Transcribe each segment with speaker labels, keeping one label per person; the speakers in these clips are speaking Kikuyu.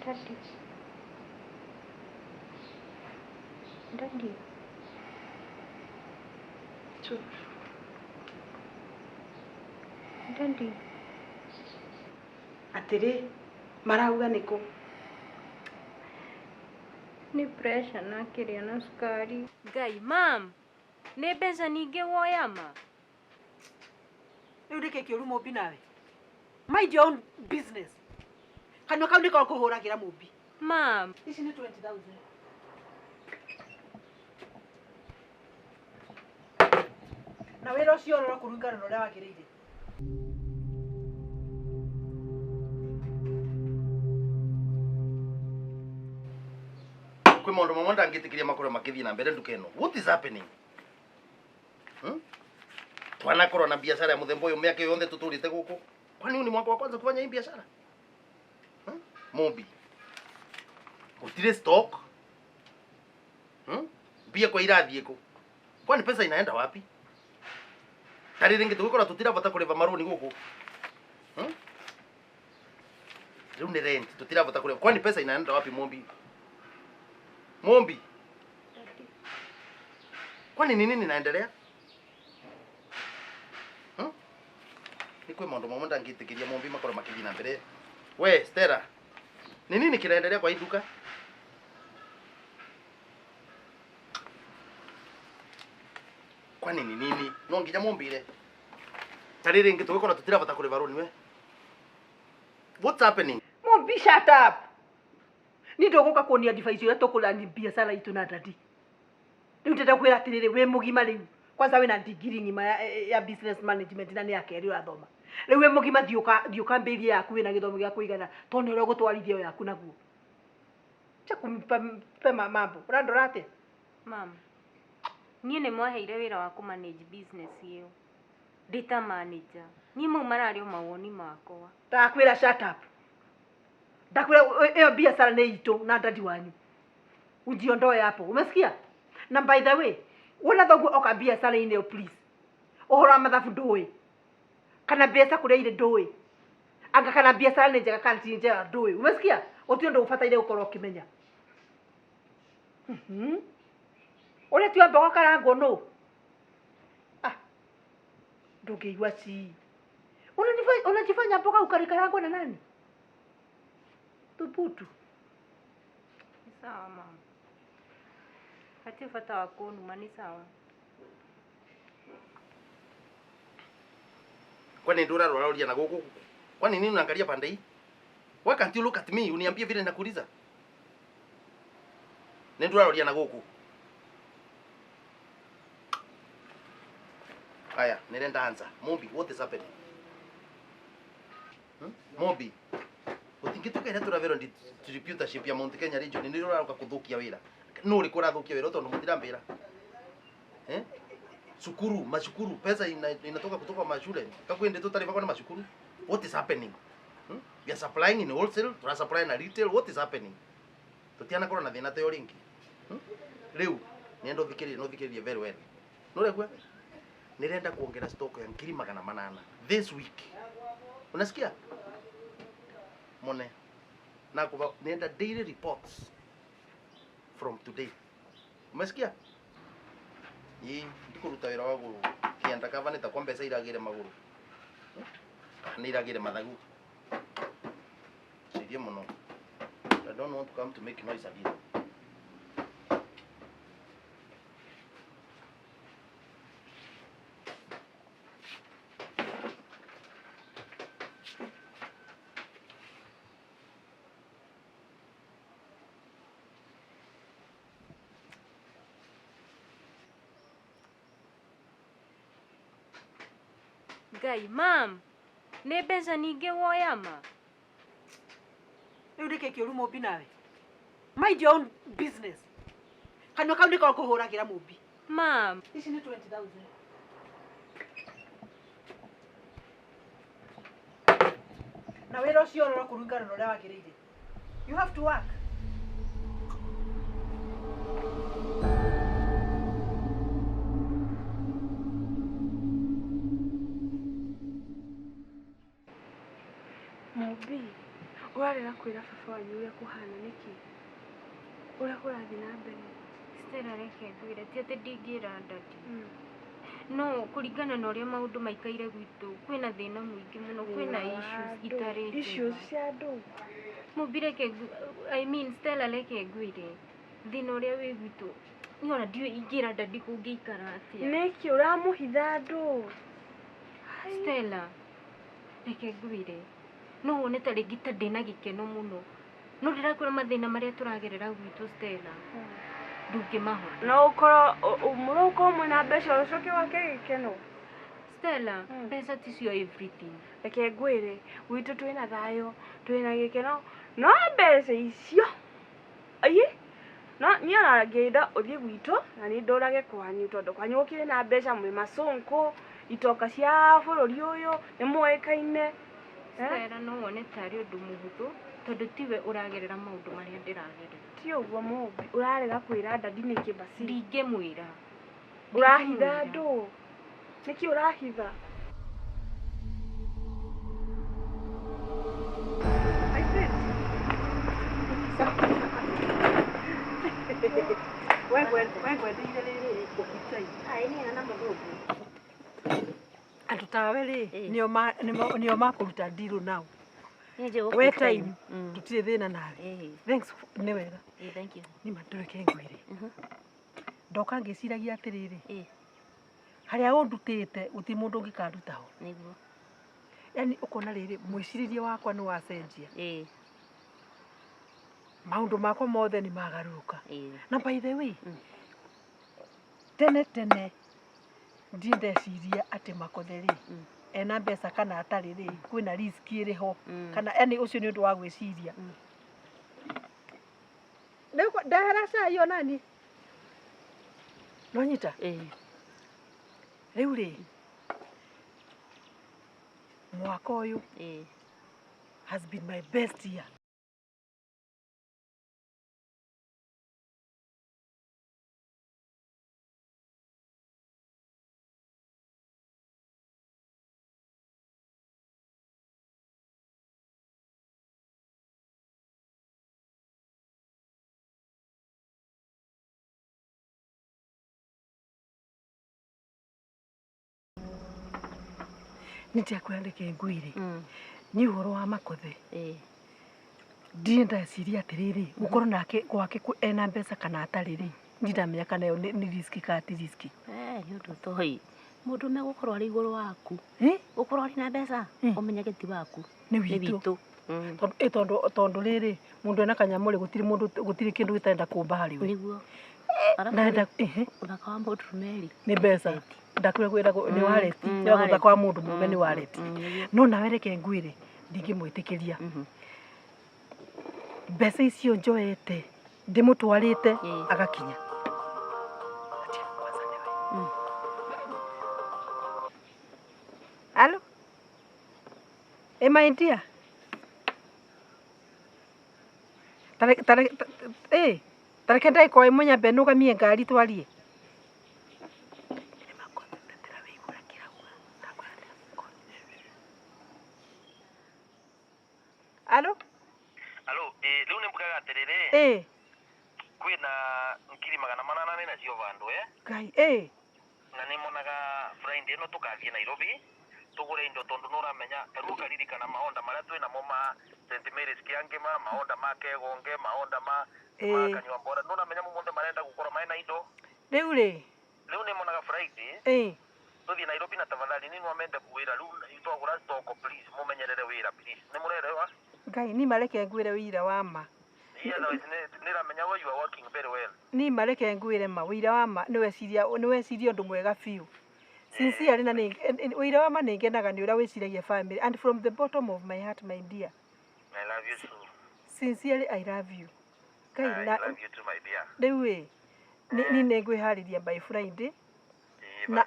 Speaker 1: Daddy. Daddy. Daddy.
Speaker 2: Atiri marauga niku?
Speaker 1: Ni pressure na kiria na sukari. Ngai, mam, ni mbeca nyingĩ woya ma?
Speaker 2: Riu nĩkĩ kĩũru Mũmbi nawe? Mind your own business. Kanua kau nĩko kũhũragĩra Mũmbi.
Speaker 1: Mam,
Speaker 2: ici nĩ 20,000. Na wĩra ũcio ũrora kũringana na ũrĩa wagĩrĩire.
Speaker 3: Kwĩ maũndũ mamwe ndangĩtĩkĩria makorwo makĩthiĩ na mbere nduka ĩno. What is happening? Twanakorwo na biashara ya mũthemba ũyũ mĩaka yothe tũtũrĩte gũkũ. Kwani ni mwaka wa kwanza kufanya hii biashara? Mombi. Gũtirĩ stock. Mbia kwa irathiĩ kũ? Kwani pesa inaenda wapi? Tarĩ rĩngĩ tũgĩkorwo tũtirabata kũrĩba marũni gũkũ. Rĩu nĩ rent tũtirabata kũrĩba. Kwani pesa inaenda wapi Mombi? Mombi. Kwani ni nini inaendelea? Ni kwĩ maũndũ mamwe ndangĩtĩkĩria Mombi makorwo makĩthiĩ na mbere. We Stella, ni nini kinaendelea kwa hii duka? Kwani ni nini? No nginya mumbire. Tarĩ rĩngĩ tũgĩkorwo tũtirabata kũrĩba rũni we. What's happening?
Speaker 2: Mombi, shut up. Ni ndũgũka kuonia advice ũrĩa tũkũrani biacara itũ na daddy. Rĩu ndĩrenda kwĩra atĩrĩrĩ, wĩ mũgima rĩu. Kwanza wĩna degree ng'ima ya business management na nĩ ya kerĩ ũrathoma. Rĩu wĩ mũgima thiĩ ũkambĩrĩrie yaku wĩna gĩthomo gĩa kũigana tondũ nĩ ũrĩa ũgũtwarithia ĩyo yaku naguo. Acha kumpe mambo. Ũrandora atĩa?
Speaker 1: Mam, niĩ nĩ mwaheire wĩra wa kũmanage business ĩyo. Ndĩ ta manager. Niĩ mau mararĩ o mawoni makwa.
Speaker 2: Ndakwĩra shut up. Ndakwĩra ĩyo biacara nĩ itũ na daddy wanyu. Ujiondoe hapo. Umesikia? Na by the way, wona thoguo oka biacara-inĩ ĩyo please. Ũhoro wa mathabu ndũĩ. Kana mbeca kũrĩa irĩ ndũĩ. Anga kana biacara nĩ njega kana ti njega ndũĩ. Umesikia? Gũtirĩ ũndũ ũbataire gũkorwo ũkĩmenya. Ũrĩa ti wa mboga karangwo nũ? Ndũngĩigua ci. Unajifanya mboga ukarikarangwo na nani? Thubutu.
Speaker 1: Ni sawa mama. Hatirĩ bata wa kũnuma, ni sawa.
Speaker 3: Kwani ndio ũrarora na gũkũ? Kwani nini unaangalia pande hii? Why can't you look at me? Uniambie vile nakuuliza. Nĩ ndũraroria na gũkũ? Aya, nĩrenda answer. Mombi, what is happening? Mombi. Ũtingĩtuĩka ĩrĩa tũraberwo distributorship ya Mount Kenya region nĩ ũraroka kũthũkia wĩra. Nũ ũrĩkũ ũrathũkia wĩra tondũ mũtirambĩra? Sukuru, mashukuru, pesa inatoka kutoka mashule. Kakwende tu taarifa kwa mashukuru. What is happening? We are supplying in wholesale, tuna supply na retail. What is happening? Tutiana korwo na thĩna ta ũyũ rĩngĩ. Rĩu nĩenda ũthikĩrĩrie, no ũthikĩrĩrie very well. Nũregua? Nĩrenda kuongera stock ya 800,000 this week. Unasikia? Mone. Na kuba nenda daily reports from today. Umesikia? Ii ndikuruta wĩra wa gũkĩenda kaba nĩ takwa mbeca iragĩre magũrũ. Nĩ iragĩre mathagu. Cirie mũno. I don't want to come to make noise again.
Speaker 1: Ngai, mam, nĩ mbeca nyingĩ woya ma?
Speaker 2: Rĩu nĩkĩ kĩũru Mũmbi nawe? Mind your own business. Kanua kau nĩko kũhũragĩra Mũmbi.
Speaker 1: Mam,
Speaker 2: ici nĩ 20,000. Na wĩra ũcio ũrora kũringana na ũrĩa wagĩrĩire. You have to work.
Speaker 1: Mũmbi,
Speaker 4: Ũrarega kwĩra baba wanyu ũrĩa kũhana nĩkĩ? Ũrĩa kũrathiĩ na mbere?
Speaker 1: Stella reke ngwĩre ti atĩ ndingĩra daddy. No kũringana na ũrĩa maũndũ maikaire gwitũ kwĩna thĩna mũingĩ mũno, kwĩna issues itarĩ njega.
Speaker 4: Issues cia andũ.
Speaker 1: Mũmbi reke I mean Stella reke ngwĩre thĩna ũrĩa wĩ gwitũ niĩ ona ndiũĩ ingĩra daddy kũngĩikara atĩa.
Speaker 4: Nĩkĩ ũramũhitha andũ?
Speaker 1: Stella reke ngwĩre no wone ta rĩngĩ ta ndĩna gĩkeno mũno no ndĩrakwĩra mathĩna marĩa tũragerera gwitũ Stella ndũngĩmahota.
Speaker 4: No ũkorwo mũrokorwo mwĩna mbeca ũcoke wake gĩkeno.
Speaker 1: Stella mbeca ticio everything.
Speaker 4: Reke ngwĩre gwitũ twĩna thayũ twĩna gĩkeno no mbeca icio ayi no niĩ ona ngĩenda ũthiĩ gwitũ na niĩ ndũrage kwanyu tondũ kwanyu gũkĩrĩ na mbeca mwĩ macũnkũ itonga cia bũrũri ũyũ nĩ mũĩkaine.
Speaker 1: Stella no wone tarĩ ũndũ mũhũthũ tondũ tiwe ũragerera maũndũ marĩa ndĩragerera.
Speaker 4: Ti ũguo Mũmbi, ũrarega kwĩra daddy nĩkĩ basi?
Speaker 1: Ndingĩmwĩra.
Speaker 4: Ũrahitha andũ. Nĩkĩ ũrahitha?
Speaker 2: Wengwendeire rĩrĩ ũkitai. Andũ tawe rĩ nĩo makũruta deal nao. We time tũtirĩ thĩna nawe. Thanks nĩ wega.
Speaker 5: Thank you.
Speaker 2: Nĩ ma ndũreke ngwĩre. Ndoka ngĩciragia atĩrĩrĩ harĩa ũndutĩte gũtirĩ mũndũ ũngĩkanduta ho.
Speaker 5: Nĩguo.
Speaker 2: Yaani ũkona rĩrĩ mwĩcirĩrie wakwa nĩ wacenjia. Maũndũ makwa mothe nĩ magarũrũka. Na by the way tene tene ndirĩ ndeciria atĩ Makothe rĩ ena mbeca kana atarĩ rĩ kwĩna risk ĩrĩ ho kana yani ũcio nĩ ũndũ wa gwĩciria. Ndehera cai onani. Nonyita? Rĩu rĩ mwaka ũyũ has been my best year. Nĩndiakwĩra reke ngwĩre niĩ ũhoro wa Makothe ndirĩ ndeciria atĩrĩrĩ gũkorwo nake gwake ena mbeca kana atarĩ rĩ ndindamenya kana ĩyo nĩ risk kana ti risk.
Speaker 5: Nĩ ũndũ ũtoĩ mũndũ ũme gũkorwo arĩ igũrũ waku gũkorwo arĩ na mbeca ũmenyage ti waku
Speaker 2: nĩ
Speaker 5: nĩ
Speaker 2: witũ.
Speaker 5: witũ.
Speaker 2: Tondũ rĩrĩ mũndũ ena kanyamũ rĩ gũtirĩ mũndũ gũtirĩ kĩndũ gĩtarenda kũmba harĩ we.
Speaker 5: Nĩguo.
Speaker 2: Ndenda
Speaker 5: Ũthaka wa mũndũrũme rĩ
Speaker 2: nĩ mbeca. Ndakwĩra kwĩragwo nĩ wareti ũthaka wa mũndũ mũrũme nĩ wareti. No nawe reke ngwĩre ndingĩmwĩtĩkĩria. Mbeca icio njoete ndĩmũtwarĩte agakinya. Alo? Ĩ my dear. Tareke ndagĩka o ĩmwe nyambe nũgamie ngari twarie. Alo?
Speaker 3: Alo, rĩu nĩ mbugaga atĩrĩrĩ. Kwĩna ngiri magana manana nĩ nacio vandũ
Speaker 2: Ngai
Speaker 3: Na nĩ monaga Friday ĩno tũkathiĩ Nairobi tũgũre indo tondũ nĩ ũramenya ta rĩu ũkaririkana maonda marĩa twĩ namo ma St Mary's Kĩangĩma, maonda ma Kegonge, maonda ma Kanyua Mbora, nĩ ũramenya mo mothe marenda gũkorwo mena indo.
Speaker 2: Rĩu rĩ
Speaker 3: Rĩu nĩ monaga Friday tũthiĩ Nairobi na tafadhali nĩ nwamende wĩra rĩu twagũra stock please mũmenyerere wĩra please nĩ mũrerewa.
Speaker 2: Ngai ni mareke ngwĩre wĩira wa ma.
Speaker 3: Nĩramenya we you are working very well.
Speaker 2: Ni mareke ngwĩre ma wĩira wa ma nĩ weciria nĩ weciria ũndũ mwega biũ. Sincerely na wĩira wa ma nĩ ngenaga nĩ ũrĩa wĩciragia family and from the bottom of my heart my dear.
Speaker 3: I love you too.
Speaker 2: Sincerely I love you. Ngai
Speaker 3: I love you too my dear.
Speaker 2: Rĩu ĩ ni nĩ ngwĩharĩria by Friday. Na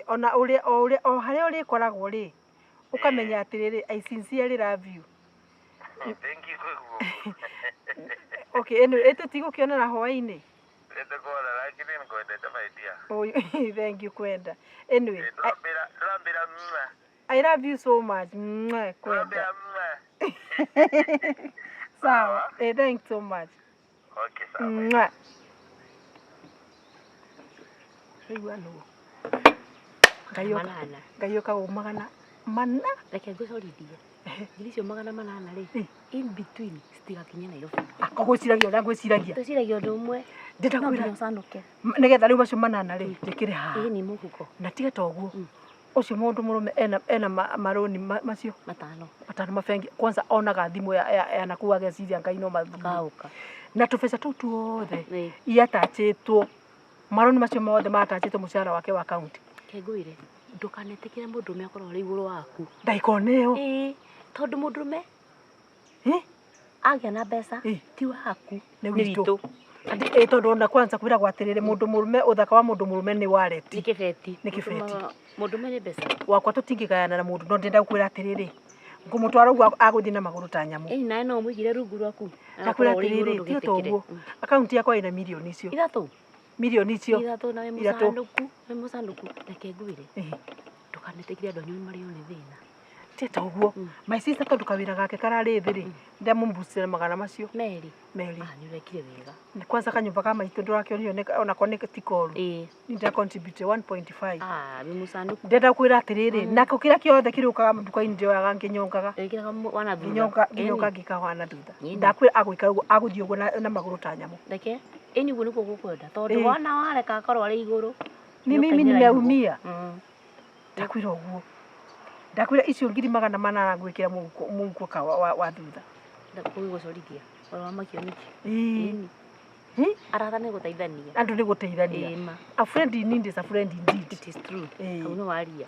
Speaker 2: ona ũrĩa o ũrĩa o harĩa ũrĩkoragwo rĩ ũkamenya atĩrĩrĩ I sincerely love you.
Speaker 3: Thank you.
Speaker 2: Okay, anyway, tũtigũkĩonana hwaĩ-inĩ.
Speaker 3: Nĩtũkuona lakini nĩngwendete my dear.
Speaker 2: Oh, thank you kwenda. Anyway,
Speaker 3: ndũrambĩra
Speaker 2: I love you so much. Mwah, kwenda.
Speaker 3: Ndũrambĩra.
Speaker 2: Sawa. Eh, thanks so much.
Speaker 6: Okay, sawa.
Speaker 2: Mwah. Raigua nũ ngai oka
Speaker 5: Manana.
Speaker 2: Ngai oka magana mana.
Speaker 5: Reke ngũcorithie ngiri icio 800 rĩ, in between citigakinye Nairobi.
Speaker 2: Akogwĩciragia ũrĩa ngwĩciragia.
Speaker 5: Twĩciragia ũndũ ũmwe.
Speaker 2: Ndĩrenda
Speaker 5: No
Speaker 2: kwĩra
Speaker 5: nginya ũcanũke.
Speaker 2: Nĩgetha rĩu macio manana rĩ njĩkĩre haha.
Speaker 5: Ĩĩ, nĩ mũhuko.
Speaker 2: Na tiga ta ũguo, ũcio mũndũ mũrũme ena marũni macio
Speaker 5: matano.
Speaker 2: Matano mabengi. Kwanza onaga thimũ ya nakuu ageciria Ngai no mathumbũre.
Speaker 5: Kaũka.
Speaker 2: Na tũbeca tũu tuothe
Speaker 5: Ĩĩ.
Speaker 2: iatachĩtwo marũni macio mothe matachĩtwo mũcara wake wa kaunti.
Speaker 5: Reke ngwĩre, ndũkanetĩkĩre mũndũrũme akorwo arĩ igũrũ waku.
Speaker 2: Ndaikone ĩyo.
Speaker 5: Ĩĩ, tondũ mũndũrũme
Speaker 2: Ĩ?
Speaker 5: agĩa na mbeca
Speaker 2: Ĩ.
Speaker 5: ti waku,
Speaker 2: nĩ
Speaker 5: nĩ
Speaker 2: witũ.
Speaker 5: witũ.
Speaker 2: Ĩ, tondũ ona kwanza kwĩragwo atĩrĩrĩ, mũndũ mũrũme, ũthaka wa mũndũ mũrũme nĩ wallet.
Speaker 5: Nĩ kĩbeti.
Speaker 2: Nĩ kĩbeti.
Speaker 5: Mũndũrũme nĩ mbeca.
Speaker 2: Wakwa tũtingĩgayana na mũndũ, no ndĩrenda gũkwĩra atĩrĩrĩ, ngũmũtwara ũguo agũthiĩ na magũrũ ta nyamũ.
Speaker 5: Ĩni nawe no ũmũigire rungu rwaku.
Speaker 2: Ndakwĩra atĩrĩrĩ, tiga ta ũguo, akaunti yakwa ĩna mirioni icio.
Speaker 5: 3.
Speaker 2: Mirioni icio.
Speaker 5: 3 na wĩ
Speaker 2: 3.
Speaker 5: mũcanũku, wĩ mũcanũku. Reke ngwĩre,
Speaker 2: Ĩ.
Speaker 5: ndũkanetĩkĩre andũ anyu marĩo nĩ thĩna.
Speaker 2: Tiga ta ũguo, my sister, tondũ kawĩra gake kararĩ thĩ rĩ, ndamũmbucĩra magana macio
Speaker 5: merĩ.
Speaker 2: Merĩ.
Speaker 5: Ah, nĩ ũrekire wega.
Speaker 2: Kwanza kanyũmba ka maitũ ndũrakĩonio onako nĩ ti koru.
Speaker 5: Ĩĩ.
Speaker 2: Nĩ ndĩra contribute 1.5.
Speaker 5: Ah, wĩ mũcanũku.
Speaker 2: Ndĩrenda kwĩra atĩrĩrĩ, nako kĩrĩa kĩothe kĩrĩũkaga nduka-inĩ ndĩoyaga ngĩnyongaga.
Speaker 5: Wĩkĩraga wana thutha.
Speaker 2: Ngĩnyonga.
Speaker 5: Ĩni.
Speaker 2: Ngĩnyonga ngĩka wana thutha.
Speaker 5: Ĩni.
Speaker 2: Ndakwĩra agũikara ũguo, agũthiĩ ũguo na magũrũ ta nyamũ.
Speaker 5: Reke ĩni ũguo nĩguo gũkwenda tondũ
Speaker 2: Ĩĩ.
Speaker 5: wona wareka akorwo arĩ igũrũ
Speaker 2: Ni
Speaker 5: nĩ
Speaker 2: mimi
Speaker 5: ũkainĩra igũrũ.
Speaker 2: nimeumia. Ndakwĩra ũguo, ndakwĩra icio ngiri 800 ngwĩkĩra mũhuko ka wa thutha.
Speaker 5: Gũgũcorithia ũrĩa wamakio nĩkĩ.
Speaker 2: Ĩĩ.
Speaker 5: Ĩni.
Speaker 2: Ĩ?
Speaker 5: Arata nĩ gũteithania.
Speaker 2: Andũ nĩ gũteithania.
Speaker 5: Ĩĩ ma.
Speaker 2: A friend in need is a friend indeed.
Speaker 5: It is true.
Speaker 2: Ĩĩ.
Speaker 5: Hau nĩ waria.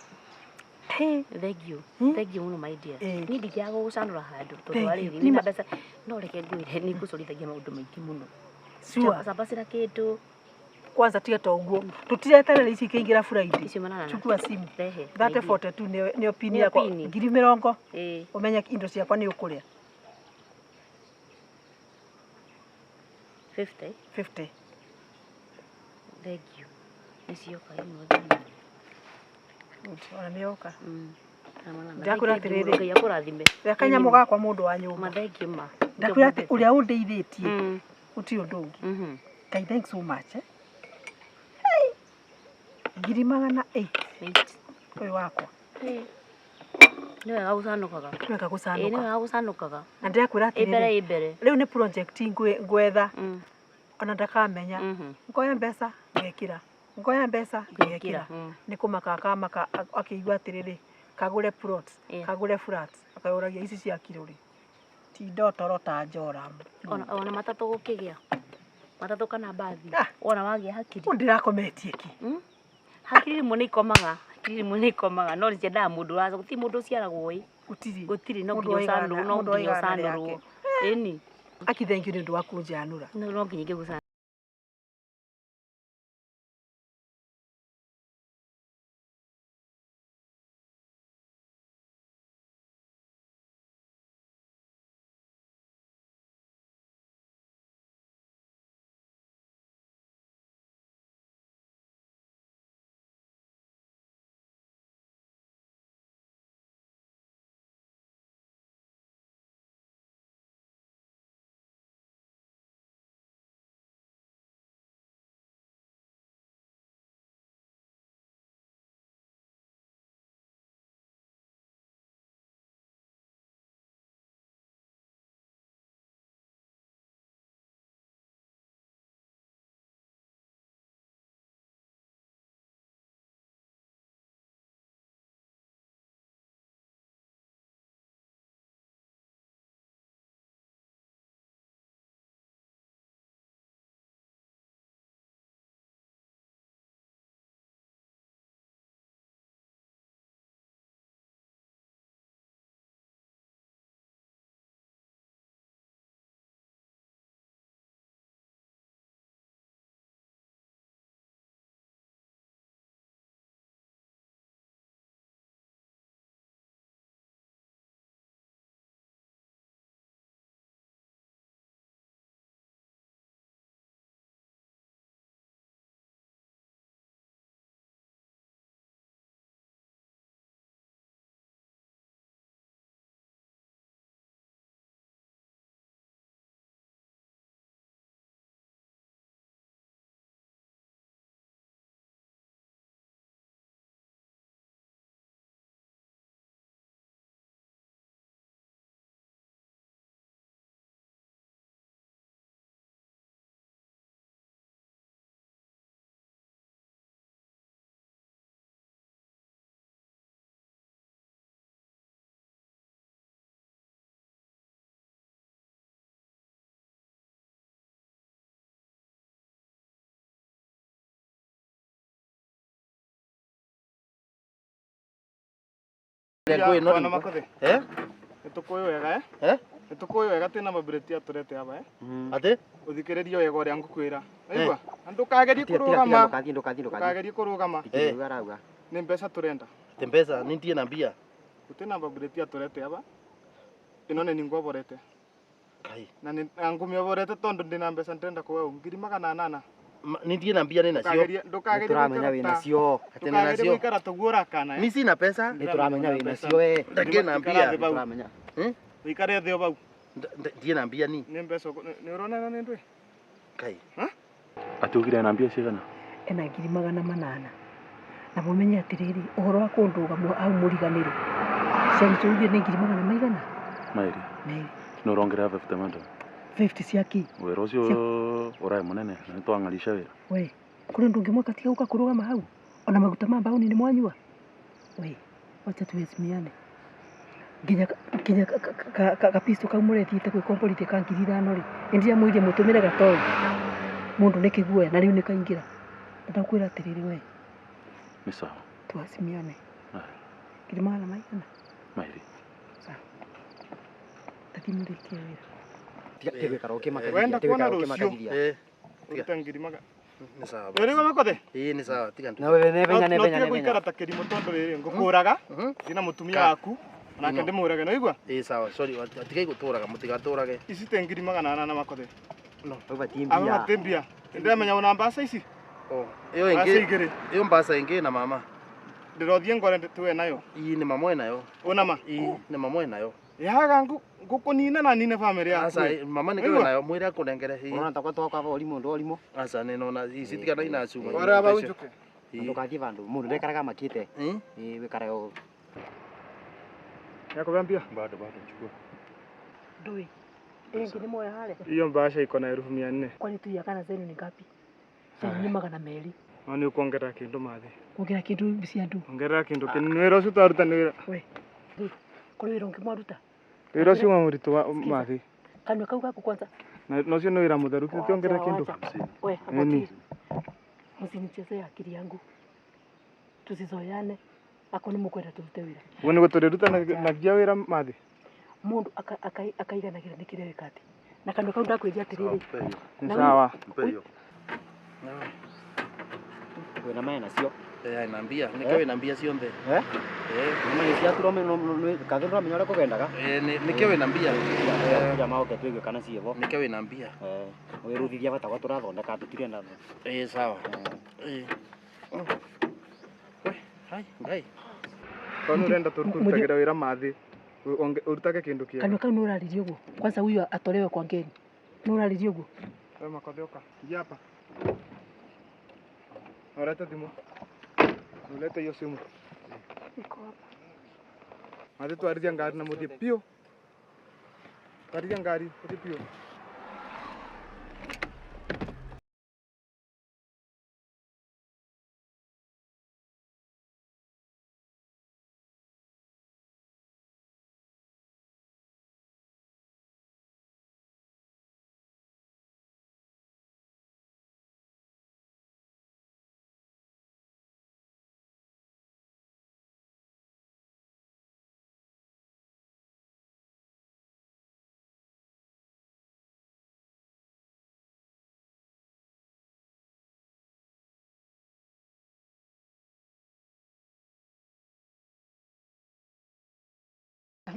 Speaker 2: Hey.
Speaker 5: Thank you.
Speaker 2: Hmm?
Speaker 5: Thank you mũno, my dear.
Speaker 2: Ĩĩ.
Speaker 5: Niĩ ndingĩaga gũgũcanũra handũ tondũ
Speaker 2: Thank
Speaker 5: wa
Speaker 2: you.
Speaker 5: rĩrĩ
Speaker 2: Nĩ
Speaker 5: nĩ
Speaker 2: ma-
Speaker 5: mbeca no reke ngwĩre nĩ ngũcorithagia maũndũ maingĩ mũno.
Speaker 2: Sure.
Speaker 5: Cambacĩra kĩndũ.
Speaker 2: Kwanza tiga ta ũguo, tũtireterera ici ikĩingĩra Friday.
Speaker 5: Icio manana.
Speaker 2: Chukua simu.
Speaker 5: Rehe.
Speaker 2: 30 42 nĩyo pini
Speaker 5: Nĩyo
Speaker 2: yakwa.
Speaker 5: pini.
Speaker 2: Ngiri mĩrongo
Speaker 5: Ĩĩ.
Speaker 2: ũmenye indo ciakwa nĩ ũkũrĩa.
Speaker 5: 50.
Speaker 2: 50.
Speaker 5: Thank you. Nĩ cioka imwe thimũ.
Speaker 2: Ona nĩ yoka.
Speaker 5: Manana.
Speaker 2: Ndakwĩra
Speaker 5: Thank you mũno,
Speaker 2: atĩrĩrĩ,
Speaker 5: Ngai akũrathime.
Speaker 2: rĩa kanyamũ gakwa mũndũ wa nyũmba.
Speaker 5: Ma thank you ma.
Speaker 2: Ndakwĩra atĩ ũrĩa ũndeithĩtie gũtirĩ ũndũ ũngĩ. Ngai, thanks so much, eh. Hey. Ngiri magana 8.
Speaker 5: 8.
Speaker 2: Ũyũ wakwa.
Speaker 5: Ĩĩ. Nĩ wega gũcanũkaga.
Speaker 2: Nĩ wega
Speaker 5: Ĩĩ, nĩ
Speaker 2: gũcanũka.
Speaker 5: wega gũcanũkaga.
Speaker 2: Na ndĩrakwĩra
Speaker 5: Ĩ mbere,
Speaker 2: atĩrĩrĩ,
Speaker 5: ĩ mbere.
Speaker 2: rĩu nĩ project ngwetha ona ndakamenya. Ngoya mbeca ngekĩra, ngoya mbeca ngekĩra. Nĩ kũmaka akamaka akĩigua atĩrĩrĩ, kagũre plots, kagũre flats, akayũragia ici cia kiro rĩ tinda ũtoro ta Joram.
Speaker 5: Ona matatũ gũkĩgĩa. Matatũ kana mbathi.
Speaker 2: Ah.
Speaker 5: Wona wagĩa hakiri.
Speaker 2: Ũũ ndĩrakometie ki.
Speaker 5: Hakiri rĩmwe nĩ ikomaga. Hakiri rĩmwe nĩ ikomaga no nĩ ciendaga mũndũ wa gũtirĩ mũndũ ũciaragwo ĩ.
Speaker 2: Gũtirĩ.
Speaker 5: Gũtirĩ, no
Speaker 2: Mũndũ
Speaker 5: nginya
Speaker 2: wa
Speaker 5: ũcanũrwo, no
Speaker 2: mũndũ wa
Speaker 5: nginya
Speaker 2: igana
Speaker 5: ũcanũrwo.
Speaker 2: rĩake.
Speaker 5: Ĩni.
Speaker 2: Aki, thank you nĩ ũndũ wa kũnjanũra.
Speaker 5: No nginya ingĩgũcanũra.
Speaker 3: Ngũĩ no
Speaker 6: Bwana Makothe.
Speaker 3: Eh?
Speaker 6: Nĩtũkũĩ wega eh?
Speaker 3: Eh?
Speaker 6: Nĩtũkũĩ wega twĩna mabireti atũrete aba eh?
Speaker 3: Atĩ?
Speaker 6: Ũthikĩrĩrie wega ũrĩa ngũkwĩra. Waigua? Na ndũkagerie kũrũgama.
Speaker 7: Ndũkathi ndũkathi ndũkathi.
Speaker 6: Ndũkagerie kũrũgama.
Speaker 3: Eh.
Speaker 7: Arauga.
Speaker 6: Nĩ mbeca tũrenda.
Speaker 3: Atĩ mbeca ni ndiĩ na mbia.
Speaker 6: Gũtirĩ na mabireti atũrete aba. Ĩno nĩ ningwoborete.
Speaker 3: Kai.
Speaker 6: Na nĩ na ngũmĩoborete tondũ ndĩna mbeca ndĩrenda kũhe 800,000.
Speaker 3: Ni ndiĩ na mbia nĩ nacio.
Speaker 6: Ndũkagerie ndũkagerie
Speaker 7: Nĩtũramenya
Speaker 6: gũikara
Speaker 7: wĩna
Speaker 6: ta
Speaker 7: cio.
Speaker 3: Atĩ nĩ
Speaker 6: ndũkagerie
Speaker 3: nacio.
Speaker 6: gũikara ta ũguo ũrakana eh?
Speaker 3: Mi sina pesa.
Speaker 7: Nĩtũramenya wĩna cio we.
Speaker 3: Ndakĩ na
Speaker 6: Ikara
Speaker 3: mbia.
Speaker 6: thĩ bau.
Speaker 7: Nĩtũramenya.
Speaker 3: Eh?
Speaker 6: Ũikare thĩ o bau.
Speaker 3: Ndiĩ na mbia ni.
Speaker 6: Nĩ mbeca nĩ ũrona ĩno nĩ ndwĩ?
Speaker 3: Kai.
Speaker 8: Atugire na mbia cigana?
Speaker 2: Ena 800,000. Na mumenye atiriri uhoro wa kunduga au muriganiro. Cianyu tuugire nĩ ngiri magana maigana?
Speaker 8: Mairi.
Speaker 2: Merĩ.
Speaker 8: Nĩ ũrongerera 50 madam.
Speaker 2: 50 cia kĩ?
Speaker 8: Wĩra ũcio ũraĩ mũnene na nĩtwang'arisha wĩra.
Speaker 2: We, kũrĩ ũndũ ũngĩ mwaka tiga gũka kũrũgama hau? Ona maguta ma mbaũni nĩ mwanyua? We, wacha tuheshimiane. Nginya nginya kapisto kau mũrethiĩte gwĩkomborithia ka 5,000 rĩ, nĩndĩramwĩrire mũtũmĩre gatoĩ. Mũndũ nĩ kĩguoya na rĩu nĩ kaingĩra. Ndakwĩra atĩrĩrĩ we.
Speaker 8: Nĩ sawa.
Speaker 2: Tuheshimiane.
Speaker 8: Aya.
Speaker 2: Ngiri magana maigana?
Speaker 8: Mairi.
Speaker 2: Sawa. Tathi mũrĩkie wĩra.
Speaker 7: Tiga gwĩkara ũkĩmakagithia.
Speaker 6: Wenda
Speaker 7: Tiga
Speaker 6: kuona
Speaker 7: gwĩkara
Speaker 6: rũciũ.
Speaker 7: ũkĩmakagithia.
Speaker 3: Eh.
Speaker 6: Ũrute ngiri magana.
Speaker 3: Nĩ sawa.
Speaker 6: Nĩũraigua Makothe?
Speaker 3: Ĩĩ nĩ sawa tiga
Speaker 7: Na wewe nĩ venya nĩ
Speaker 6: No
Speaker 7: venya
Speaker 6: tige
Speaker 7: nĩ
Speaker 6: gũikara
Speaker 7: venya.
Speaker 6: ta kĩrimũ tondũ rĩrĩ ngũkũraga thiĩ na mũtumia
Speaker 3: Ka.
Speaker 6: waku onake
Speaker 3: No.
Speaker 6: ndĩmũrage nĩwaigua?
Speaker 3: Ĩĩ sawa sorry tigai gũtũraga mũtigatũrage.
Speaker 6: Ici tĩ 800,000 Makothe.
Speaker 3: No.
Speaker 7: Hau bati
Speaker 6: Aba
Speaker 7: mbia.
Speaker 6: batĩ mbia. Nĩndĩramenya wĩna mbaca ici.
Speaker 3: Oh, ĩyo
Speaker 6: Mbaca
Speaker 3: ĩngĩ
Speaker 6: igĩrĩ.
Speaker 3: ĩyo mbaca ĩngĩ na mama.
Speaker 6: Ndĩrothiĩ ngore tuwe nayo.
Speaker 3: Ii nĩ mama nayo.
Speaker 6: Ũna ma?
Speaker 3: Ii nĩ mama nayo.
Speaker 6: Yaga ngũkũnina na nine bamĩrĩ yaku.
Speaker 3: Aca mama nĩ
Speaker 6: Waigua?
Speaker 3: nayo mwĩre akũnengere. Ii.
Speaker 7: Ũrona takwa twakwa ũrimũ ndũ ũrimũ.
Speaker 3: Aca nĩ nona ici tigana ina cuma.
Speaker 6: Ore aba unjuke.
Speaker 3: Ii.
Speaker 7: Ndũkathiĩ vandũ mũndũ ndekaraga makĩte.
Speaker 3: Ii.
Speaker 7: Ĩĩ wĩkare ũũ.
Speaker 6: Yakũbea mbia?
Speaker 8: Bado bado chukua.
Speaker 2: Ndũĩ. Ĩyo ĩngĩ nĩ muoya harĩa?
Speaker 6: Hiyo mbaca iko na 400,000.
Speaker 2: Kwani tuiya kana zenu ni ngapi? Cianyu nĩ 200.
Speaker 6: No nĩ ũkuongerera kĩndũ mathĩ.
Speaker 2: Kuongerera kĩndũ cia andũ.
Speaker 6: Ongerera kĩndũ kĩnini wĩra ũcio twaruta nĩ wĩra.
Speaker 2: We, kũrĩ wĩra ũngĩ mwaruta?
Speaker 6: Wĩra ũcio wa mũritũ wa
Speaker 2: Sikiza.
Speaker 6: mathĩ.
Speaker 2: Kanua kau gaku kwanza.
Speaker 6: Na na ũcio nĩ wĩra mũtheru tiongerera kĩndũ.
Speaker 2: We,
Speaker 6: Nini?
Speaker 2: aboti. Msinichezee akili yangu. Tusizoeane. Ako nĩ mũkwenda tũrute wĩra.
Speaker 6: Ũguo nĩguo tũrĩruta nagia wĩra mathĩ.
Speaker 2: Mũndũ akaiganagĩra nĩ kĩrĩa wĩka atĩ. Na kanua kau ndakwĩria atĩrĩrĩ.
Speaker 6: Nĩ
Speaker 2: Na
Speaker 6: sawa.
Speaker 3: Mpe hiyo.
Speaker 7: Wĩna maya nacio.
Speaker 3: Eh na mbia. Nĩ kĩo wĩna mbia cionthe.
Speaker 7: Eh?
Speaker 3: Eh.
Speaker 7: Nĩ maya cia turome kathĩ ndũramenya ũrĩa kũgendaga.
Speaker 3: Eh nĩ kĩo wĩna mbia.
Speaker 7: Mbia maoke twĩgue kana ciĩvo.
Speaker 3: Nĩ kĩo wĩna mbia.
Speaker 7: Eh. Wĩrũthithia bata gwa tũrathondeka tũtirenda.
Speaker 3: Ĩĩ sawa. Ĩĩ. We, hai, ngai.
Speaker 6: Tondũ nĩ ũrenda tũrutagĩra wĩra mathĩ. Ũrutage kĩndũ kĩega.
Speaker 2: Kanua kau nĩ ũraririe ũguo. Kwanza huyu atolewe kwa ngeni. Nĩ ũraririe ũguo.
Speaker 6: We Makothe ũka. Ingia hapa. Na ũrete thimũ. Ulete hiyo simu.
Speaker 2: Iko hapa.
Speaker 6: Mathĩ twarithia ngari na mũthiĩ piũ. Twarithia ngari ũthiĩ piũ.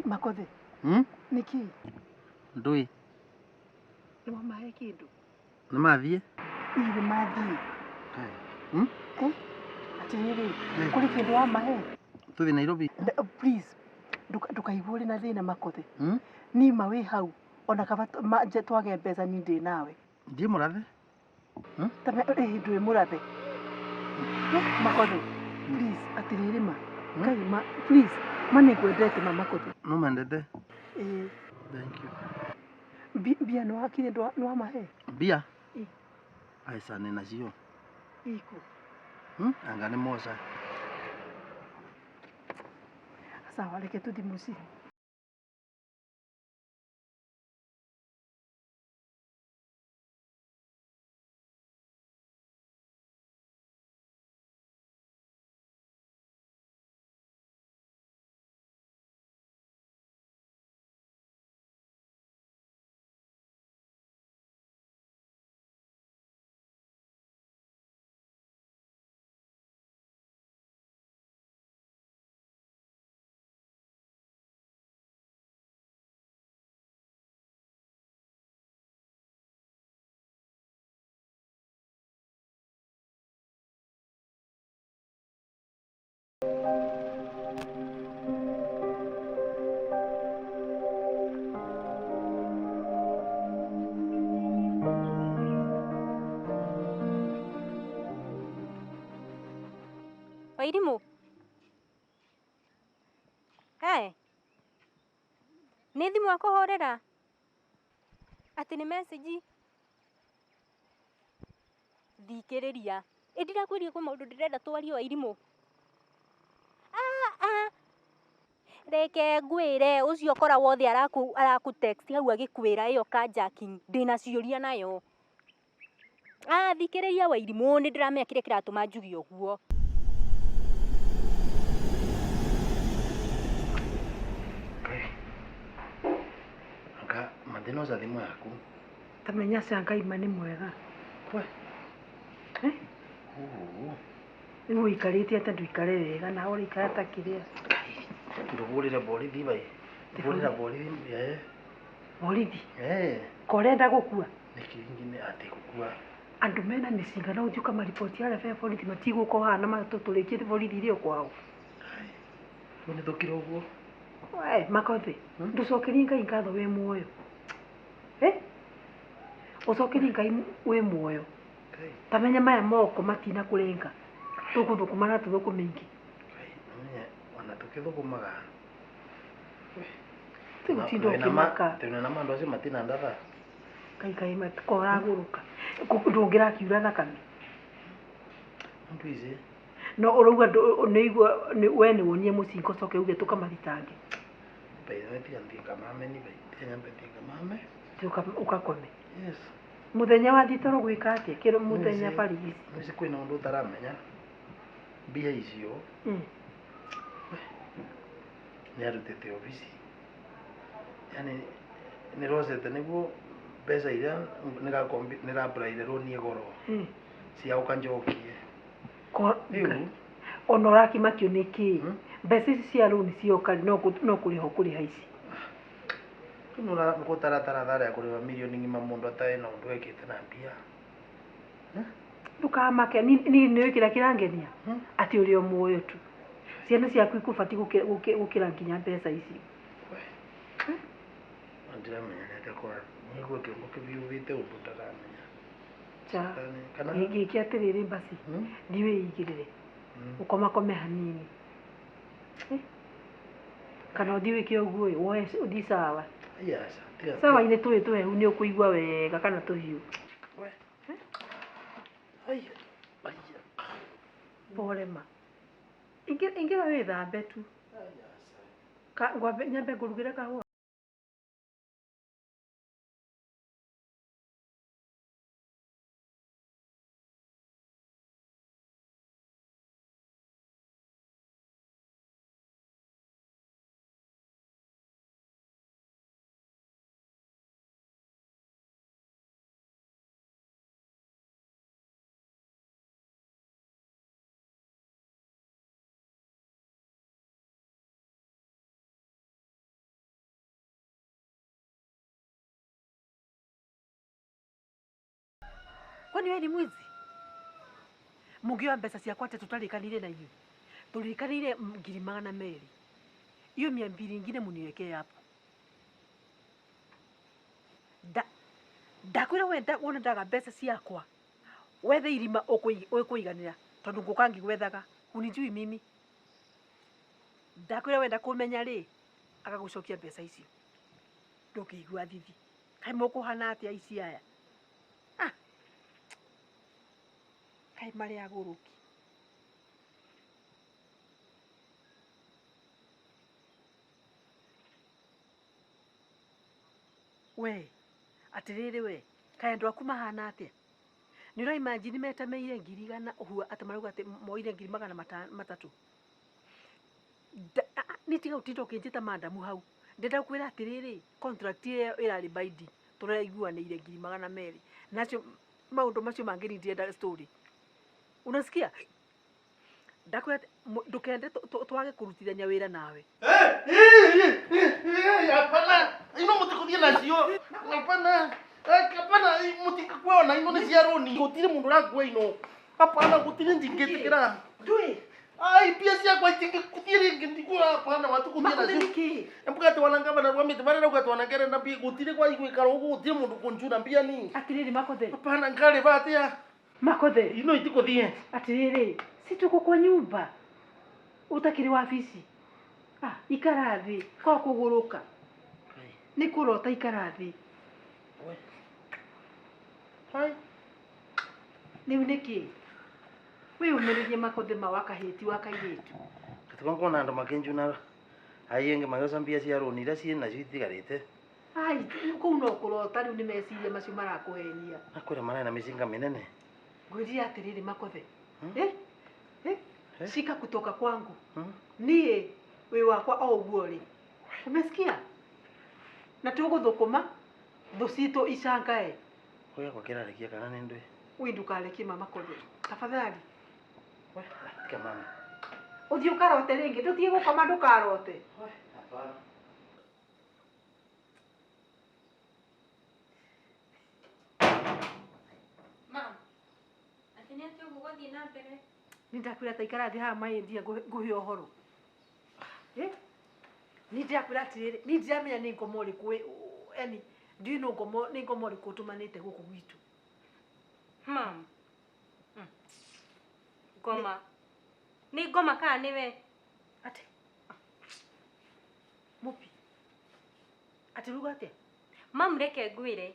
Speaker 2: Makothe.
Speaker 3: Hmm?
Speaker 2: Nĩkĩ?
Speaker 3: Ndũĩ.
Speaker 2: Nĩ wamahe kĩndũ?
Speaker 3: Nĩ mathiĩ?
Speaker 2: Ii nĩ mathiĩ.
Speaker 3: Kai. Hmm?
Speaker 2: Eh? Atĩrĩrĩ, kũrĩ kĩndũ wamahe?
Speaker 3: Tũthiĩ Nairobi.
Speaker 2: Please, ndũkaigue ũrĩ na thĩna Makothe.
Speaker 3: Hmm?
Speaker 2: Niĩ ma wĩ hau ona kaba twage mbeca niĩ ndĩ nawe.
Speaker 3: Ndiĩ mũrathe.
Speaker 2: Ta ndũĩ mũrathe. Makothe, please, atĩrĩrĩ ma. Kai ma, please, ma nĩngwendete ma Makothe.
Speaker 3: No mendete.
Speaker 2: Ĩĩ.
Speaker 3: Thank you.
Speaker 2: Mbia nĩ wakire nĩ wamahe?
Speaker 3: Mbia?
Speaker 2: Ĩĩ.
Speaker 3: Aca nĩ nacio.
Speaker 2: Iku.
Speaker 3: Anga nĩ moca.
Speaker 2: Sawa, reke tũthiĩ mũciĩ.
Speaker 1: Wairimũ. Hey. Nĩ thimũ akũhũrĩra? Atĩ nĩ message? Thikĩrĩria. Ĩ ndirakwĩrire kwĩ maũndũ ndĩrenda twarie Wairimũ. Ah, ah. Reke ngwĩre ũcio kora wothe araku text hau agĩkwĩra ĩyo carjacking ndĩna ciũria nayo. Ah, thikĩrĩria Wairimũ nĩ ndĩramenya kĩrĩa kĩratũma njuge ũguo.
Speaker 3: Anga mathina ũca thimũ yaku.
Speaker 2: Tamenya cia Ngai ma nĩ mwega.
Speaker 3: We.
Speaker 2: Eh?
Speaker 3: Uu.
Speaker 2: Rĩu ũikarĩte atĩa ndũikare wega nawe ũraikara ta kĩrĩa.
Speaker 3: Ndũhũrĩre borithi bai. Ndũhũrĩra borithi eh.
Speaker 2: Borithi.
Speaker 3: Eh.
Speaker 2: Ko ũrenda gũkua?
Speaker 3: Nĩkĩ ingĩ atĩ gũkua.
Speaker 2: Andũ mena mĩcinga no ũthiĩ ũkamariboti harĩa be borithi matigũka haha na matũtũrĩkie borithi irĩ o kwao.
Speaker 3: Rĩu nĩ thũkire ũguo.
Speaker 2: We Makothi, ndũcokerie Ngai ngatho wĩ muoyo. Eh? Ũcokerie Ngai wĩ muoyo. Tamenya maya moko matina kũrenga. Tũgũthũkũma na tũthũkũme ingĩ.
Speaker 3: Ũmenye ona tũkĩthũkũmaga.
Speaker 2: Tũgũtinda ũkĩmaka.
Speaker 3: Twĩna ma andũ acio matina ndatha.
Speaker 2: Ngai Ngai matikoragũrũka. Ndũngĩrakiura thakame.
Speaker 3: Andũ ici.
Speaker 2: No ũrauga nĩigua we nĩ wonie mũcinga ũcoke uge tũkamathitange.
Speaker 3: By the way tiga thiĩ ngamame ni bai. Tiga nyambe thiĩ ngamame.
Speaker 2: Thiĩ ũgakome.
Speaker 3: Yes.
Speaker 2: Mũthenya wathiĩ toro gwĩka atĩa? Kĩro mũthenya barigici.
Speaker 3: Nĩũĩ kwĩna ũndũ ũtaramenya. Mbia icio nĩ arutĩte obici. Yaani nĩ rocete nĩguo mbeca iria nĩrabraire rũni goro cia ũkanjokie. Rĩu
Speaker 2: Ona ũrakimakio nĩ kĩ? Mbeca ici cia rũni cioka no kũrĩha ũkũrĩha ici.
Speaker 3: Rĩu gũtaratara tharĩa ya kũrĩha mirioni ng'ima mũndũ atarĩ na ũndũ ekĩte na mbia.
Speaker 2: Ndũkamake niĩ nĩũĩ kĩrĩa kĩrangenia? Atĩ ũrĩ o muoyo tu. Ciana ciaku ikũbatiĩ gũkĩra nginya mbeca ici.
Speaker 3: Ndiramenya nĩ atĩa kwa nĩguo kĩongo kĩbiũbĩte ũndũ ndaramenya.
Speaker 2: Cha.
Speaker 3: Kana
Speaker 2: Gĩkĩ atĩrĩrĩ basi. Thiĩ wĩigĩrĩre. Ũkomakome hanini. Kana ũthiĩ wĩke ũguo ĩ, woe ũthiĩ sawa.
Speaker 3: Yes, tiga.
Speaker 2: Sawa-inĩ tũĩ tũhehu nĩ ũkũigua wega kana tũhiũ. Pole ma. Ingĩra wĩthambe tu. Ngwambe nyambe ngũrugĩre kahũa. Kwani we ni mwizi? Mũngĩoya mbeca ciakwa atĩa tũtarĩkanĩire na inyuĩ? Tũrĩkanĩire 200,000. Hiyo 200 ingine muniwekee hapo. Ndakwĩra we wona ndaga mbeca ciakwa. Wethe irima ũkũiganĩra tondũ ngũka ngĩgwethaga. Unijui mimi. Ndakwĩra wenda kũmenya rĩ, agagũcokia mbeca icio. Ndũngĩigua thithi. Kaĩ mũkũhana atĩa ici aya? Kaĩ marĩ agũrũki. We, atĩrĩrĩ we, kaĩ andũ aku mahana atĩa? Nĩ ũra imagine metameire 100,000 ũguo atĩ marauga atĩ moire 300,000. Nĩ tiga ũtinda ũkĩnjĩta madamu hau. Ndĩrenda gũkwĩra atĩrĩrĩ, contract ĩyo ĩrarĩ binding, tũraiguanĩire 200,000. Nacio maũndũ macio mangĩ niĩ ndirenda story. Unasikia? Ndakwĩra ndũkende twage kũrutithania wĩra nawe.
Speaker 3: Hapana, ino mũtikũthiĩ nacio. Hapana. Hapana, mũtingĩkua ona ino nĩ cia rũni. Gũtirĩ mũndũ ũrakua ino. Hapana, gũtirĩ njingĩtĩkĩra.
Speaker 2: Ndũĩ.
Speaker 3: Ai mbia ciakwa itingĩkũthiĩ rĩngĩ ndigua hapana watu kũthiĩ
Speaker 2: Makothe
Speaker 3: nacio.
Speaker 2: nĩkĩ?
Speaker 3: Mbugate wanangaba na rwamite barera ugate wanangere na mbia gutire kwa igwikara uguo gutire mundu kunjuna mbia ni.
Speaker 2: Atiriri Makothe.
Speaker 3: Hapana ngarĩba atia?
Speaker 2: Makothe.
Speaker 3: Ino itikũthiĩ.
Speaker 2: Atiriri, si tuko kwa nyumba. Utakiri wabici. Ah, ikara thĩ kwa kũgũrũka. Nĩ kũrota ikara thĩ.
Speaker 3: Hai.
Speaker 2: Rĩu nĩkĩ? Wĩyũmĩrĩrie Makothe ma wa kahĩti wa kairĩtu.
Speaker 3: Gatuka nkona andu makinjuna aienge magĩoca mbia cia rũni iria ciĩ nacio itigarĩte.
Speaker 2: Ai, kũu no kũrota rĩu nĩ meciria macio marakũhenia.
Speaker 3: Nakwĩra marĩ na mĩcinga mĩnene.
Speaker 2: Ngwĩrire atĩrĩrĩ Makothe. Eh? Eh? Shika kutoka kwangu. Niĩ wĩ wakwa o ũguo rĩ. Umesikia? Na tũgũthũkũma thũ citũ icangae.
Speaker 3: Kũrĩa kwa kĩrarekia kana nĩ ndũĩ?
Speaker 2: Ui ndũkarekie mama Makothe. Tafadhali.
Speaker 3: Tiga mami.
Speaker 2: Ũthiĩ ũkarote rĩngĩ, ndũthiĩ gũkoma ndũkarote.
Speaker 3: Hapana.
Speaker 1: Mam, atĩ nĩ atĩ ũguo gwathiĩ na mbere?
Speaker 2: Nĩ ndakwĩra ta ikara thĩ haha maĩndia ngũhe ũhoro. Eh? Nĩ ndĩrakwĩra atĩrĩrĩ, nĩ ndiramenya nĩ ngoma ũrĩkũ yani ndiũĩ no ngoma nĩ ngoma ũrĩkũ ũtũmanĩte gũkũ gwitũ.
Speaker 1: Mam. Ngoma. Nĩ ngoma kana nĩwe?
Speaker 2: Atĩ? Mũpi. Atĩ ruga atĩa?
Speaker 1: Mam reke ngwĩre.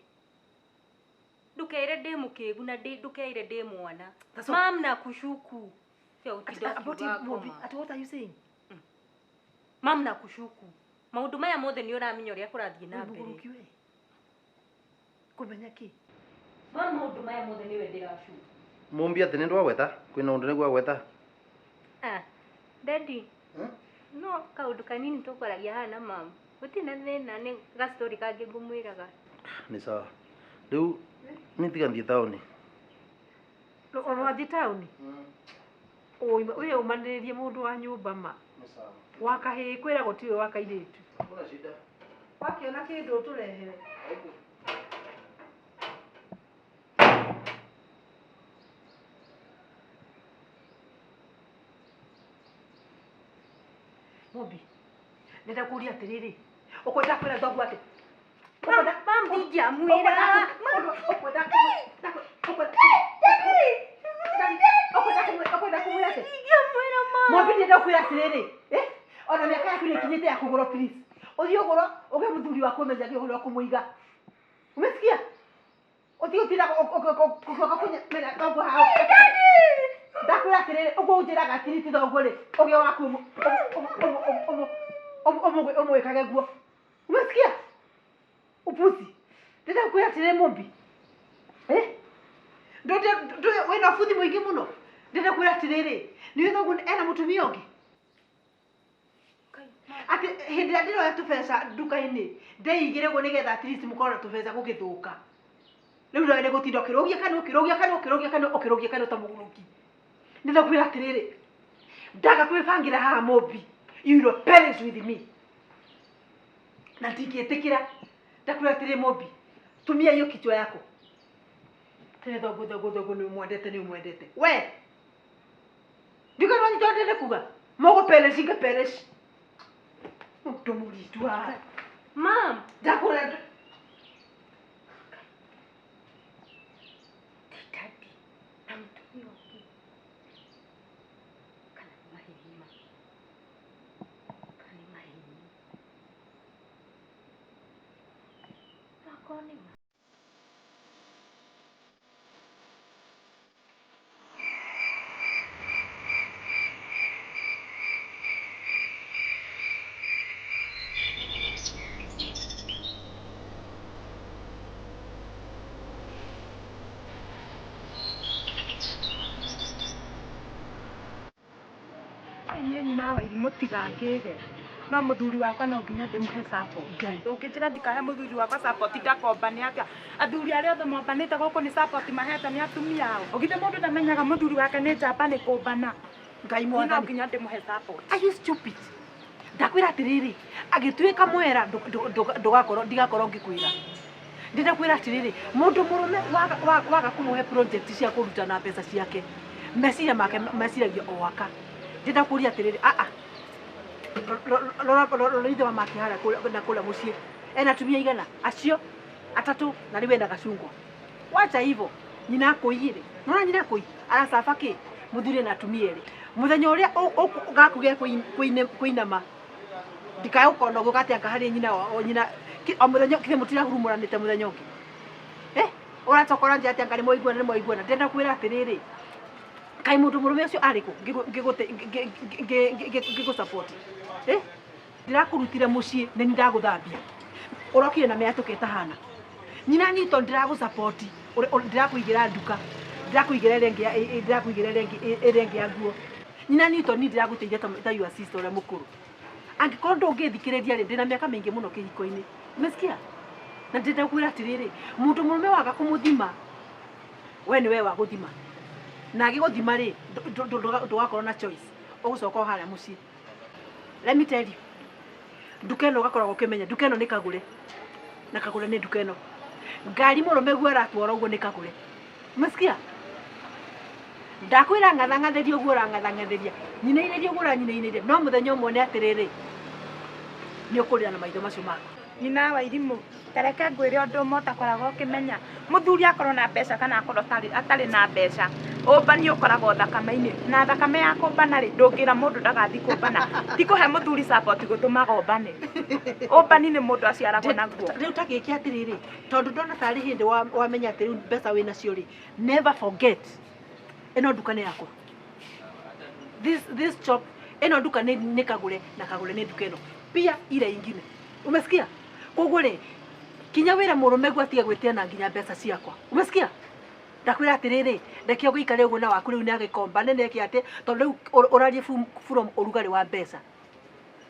Speaker 1: Ndũkeire ndĩ mũkĩgu na ndũkeire ndĩ mwana.
Speaker 2: That's all.
Speaker 1: Mam na kushuku. Tiga gũtinda
Speaker 2: About
Speaker 1: ũkiuga
Speaker 2: Mũmbi,
Speaker 1: ngoma.
Speaker 2: atĩ what are you saying?
Speaker 1: Mam na kushuku. Maũndũ maya mothe nĩ ũramenya ũrĩa kũrathiĩ na
Speaker 2: Wĩ
Speaker 1: mbere.
Speaker 2: mũgũrũki we. Kũmenya kĩ?
Speaker 1: Mam maũndũ maya mothe nĩwe ndĩracuku.
Speaker 3: Mumbi atĩ nĩ ndwagweta kwĩna ũndũ nĩguo agweta.
Speaker 1: Ah, daddy. No kaũndũ kanini tũkwaragia haha na mam. Gũtirĩ na thĩna nĩ gastori kangĩ ngũmwĩraga.
Speaker 3: Nĩ sawa. Rĩu nĩ tiga thiĩ taũni.
Speaker 2: Wathiĩ taũni? Wĩyũmanĩrĩrie mũndũ wa nyũmba ma.
Speaker 3: Nĩ sawa.
Speaker 2: Wa kahĩĩ kwĩra gũtirĩ wa kairĩtu.
Speaker 3: Hakuna shida.
Speaker 2: Wakĩona kĩndũ ũtũrehere. Mũmbi, ndĩrakũria atĩrĩrĩ, ũkwenda kwĩra thoguo atĩ?
Speaker 1: Mam ndingĩamwĩra.
Speaker 2: Ũkwenda kũmwĩra atĩ?
Speaker 1: Ndingĩamwĩra mam.
Speaker 2: Mũmbi ndĩrenda kwĩra atĩrĩrĩ, eh? Ona mĩaka yaku nĩ ĩkinyĩte ya kũgũrwo please. Ũthiĩ ũgũrwo ũgĩe mũthuri waku ũmenyage ũhoro wa kũmũiga. Umesikia? Ũtige gũtinda ũgĩũka kũmenya thoguo haha. Ndakwĩra atĩrĩrĩ, ũguo ũnjĩraga atiriti thoguo rĩ, ũgĩe waku ũmwĩkage guo. Umesikia? Upuzi. Ndĩrenda kwĩra atĩrĩrĩ Mũmbi. Eh? Wĩna ũbuthi mũingĩ mũno. Ndĩrenda kwĩra atĩrĩrĩ, nĩũĩ thoguo ena mũtumia ũngĩ? Atĩ hĩndĩ ĩrĩa ndĩroya tũbeca nduka-inĩ ndeigĩre ũguo nĩgetha at least mũkorwo na tũbeca gũgĩthũka. Rĩu nawe nĩ gũtinda ũkĩrũgia kanua ũkĩrũgia kanua ũkĩrũgia kanua ũkĩrũgia kanua ta mũgũrũki. Ndĩrenda kwĩra atĩrĩrĩ, ndaga kwĩbangĩra haha Mũmbi, you will perish with me. Na ndingĩtĩkĩra. Ndakwĩra atĩrĩ Mũmbi, tumia hiyo kichwa yako. Tene thoguo thoguo thoguo nĩ ũmwendete nĩ ũmwendete. We! Ndiũĩ kana nĩwanyita ũrĩa ndĩrenda kuga? Mũgũ perish inge perish. Mũndũ mũritũ haha.
Speaker 1: Mam.
Speaker 2: Ndakwĩra
Speaker 1: Ti daddy na mũtumia ũngĩ. Kana nĩ maheni ma. Kana nĩ maheni. No akorwo nĩ ma.
Speaker 4: Inyuĩ nyina wa irimũ tigakĩge no mũthuri wakwa no nginya ndĩmũhe support. Ũngĩnjĩra ndikahe mũthuri wakwa support ndakombane atĩa? Athuri arĩa othe mombanĩte gũkũ nĩ support mahete nĩ atumia ao. Ũgithĩ mũndũ ndamenyaga mũthuri wake nĩ njamba nĩ kũmbana.
Speaker 2: Ngai
Speaker 4: Niĩ no
Speaker 2: mwathani.
Speaker 4: nginya ndĩmũhe support.
Speaker 2: Are you stupid? Ndakwĩra atĩrĩrĩ, agĩtuĩka mwera ndũgakorwo ndigakorwo ngĩkwĩra. Ndĩrenda kwĩra atĩrĩrĩ, mũndũ mũrũme waga kũmũhe project cia kũruta na mbeca ciake, meciria make meciragia o aka. Ndĩrenda kũria atĩrĩrĩ, a rora ithe wa makĩhara na kũrĩa mũciĩ ena atumia igana acio atatu na rĩu ena gacungwa. Wacha hivyo nyina akũiyĩrĩ, nona nyina akũi aracaba kĩ mũthuri na atumia erĩ. Mũthenya ũrĩa gaku ge kũinama ndikae gũkona ũguo gatianga harĩ nyina o nyina o mũthenya kĩrĩ mũtirahurumũranĩte mũthenya ũngĩ. Ũracokora njĩra atĩ anga nĩ mwaiguana nĩ mwaiguana. Ndĩrenda kwĩra atĩrĩrĩ, kaĩ mũndũ mũrũme ũcio arĩ kũ ngĩgũ support? Ndĩrakũrutire mũciĩ nĩ ndagũthambia, ũrokire na mĩatũka ĩtahana. Nyina Newton ndĩragũ support, ndĩrakũigĩra nduka, ndĩrakũigĩra ĩrĩa ĩngĩ, ndĩrakũigĩra ĩrĩa ĩngĩ ya nguo. Nyina Newton niĩ ndĩragũteithia ta your sister ũrĩa mũkũrũ. Angĩkorwo ndũngĩthikĩrĩria rĩ, ndĩna mĩaka mĩingĩ mũno kĩhiko-inĩ, umesikia? Na ndĩrenda kwĩra atĩrĩrĩ, mũndũ mũrũme waga kũmũthima, we nĩ we wa gũthima, na agĩgũthima rĩ, ndũgakorwo na choice, ũgũcoka o harĩa mũciĩ. Let me tell you, nduka ĩno ũgakoragwo ũkĩmenya nduka ĩno nĩ kagũre na kagũre nĩ nduka ĩno. Ngari mũrũme guo aratwara ũguo nĩ kagũre, umesikia? Ndakwĩra ng'athang'athĩria ũguo ũrang'athang'athĩria, nyinainĩria ũguo ũranyinainĩria, no mũthenya ũmwe nĩ atĩrĩrĩ, nĩ ũkũrĩra na maitho macio maku.
Speaker 9: Nyina wa irimũ, tareke ngwĩre ũndũ ũmwe ũtakoragwo ũkĩmenya. Mũthuri akorwo na mbeca kana akorwo atarĩ na mbeca, ũmbani ũkoragwo thakame-inĩ, na thakame ya kũmbana rĩ, ndũngĩra mũndũ ndagathiĩ kũmbana. Ti kũhe mũthuri support gũtũmaga ũmbane. Ũmbani nĩ mũndũ aciaragwo naguo.
Speaker 2: Rĩu ta gĩke atĩrĩrĩ, tondũ ndona tarĩ hĩndĩ wamenya atĩ rĩu mbeca wĩ nacio rĩ, never forget ĩno nduka nĩ yakwa. This shop, ĩno nduka nĩ kagũre na kagũre nĩ nduka ĩno pia ile ingine, umesikia? Koguo rĩ, kinya wĩra mũrũme guo atige gwĩtia na nginya mbeca ciakwa, umesikia? Ndakwĩra atĩrĩrĩ, reke ũgĩikare ũguo na waku rĩu nĩ agĩkomba nĩ eke atĩ tondũ rĩu ũrarie from ũrugarĩ wa mbeca.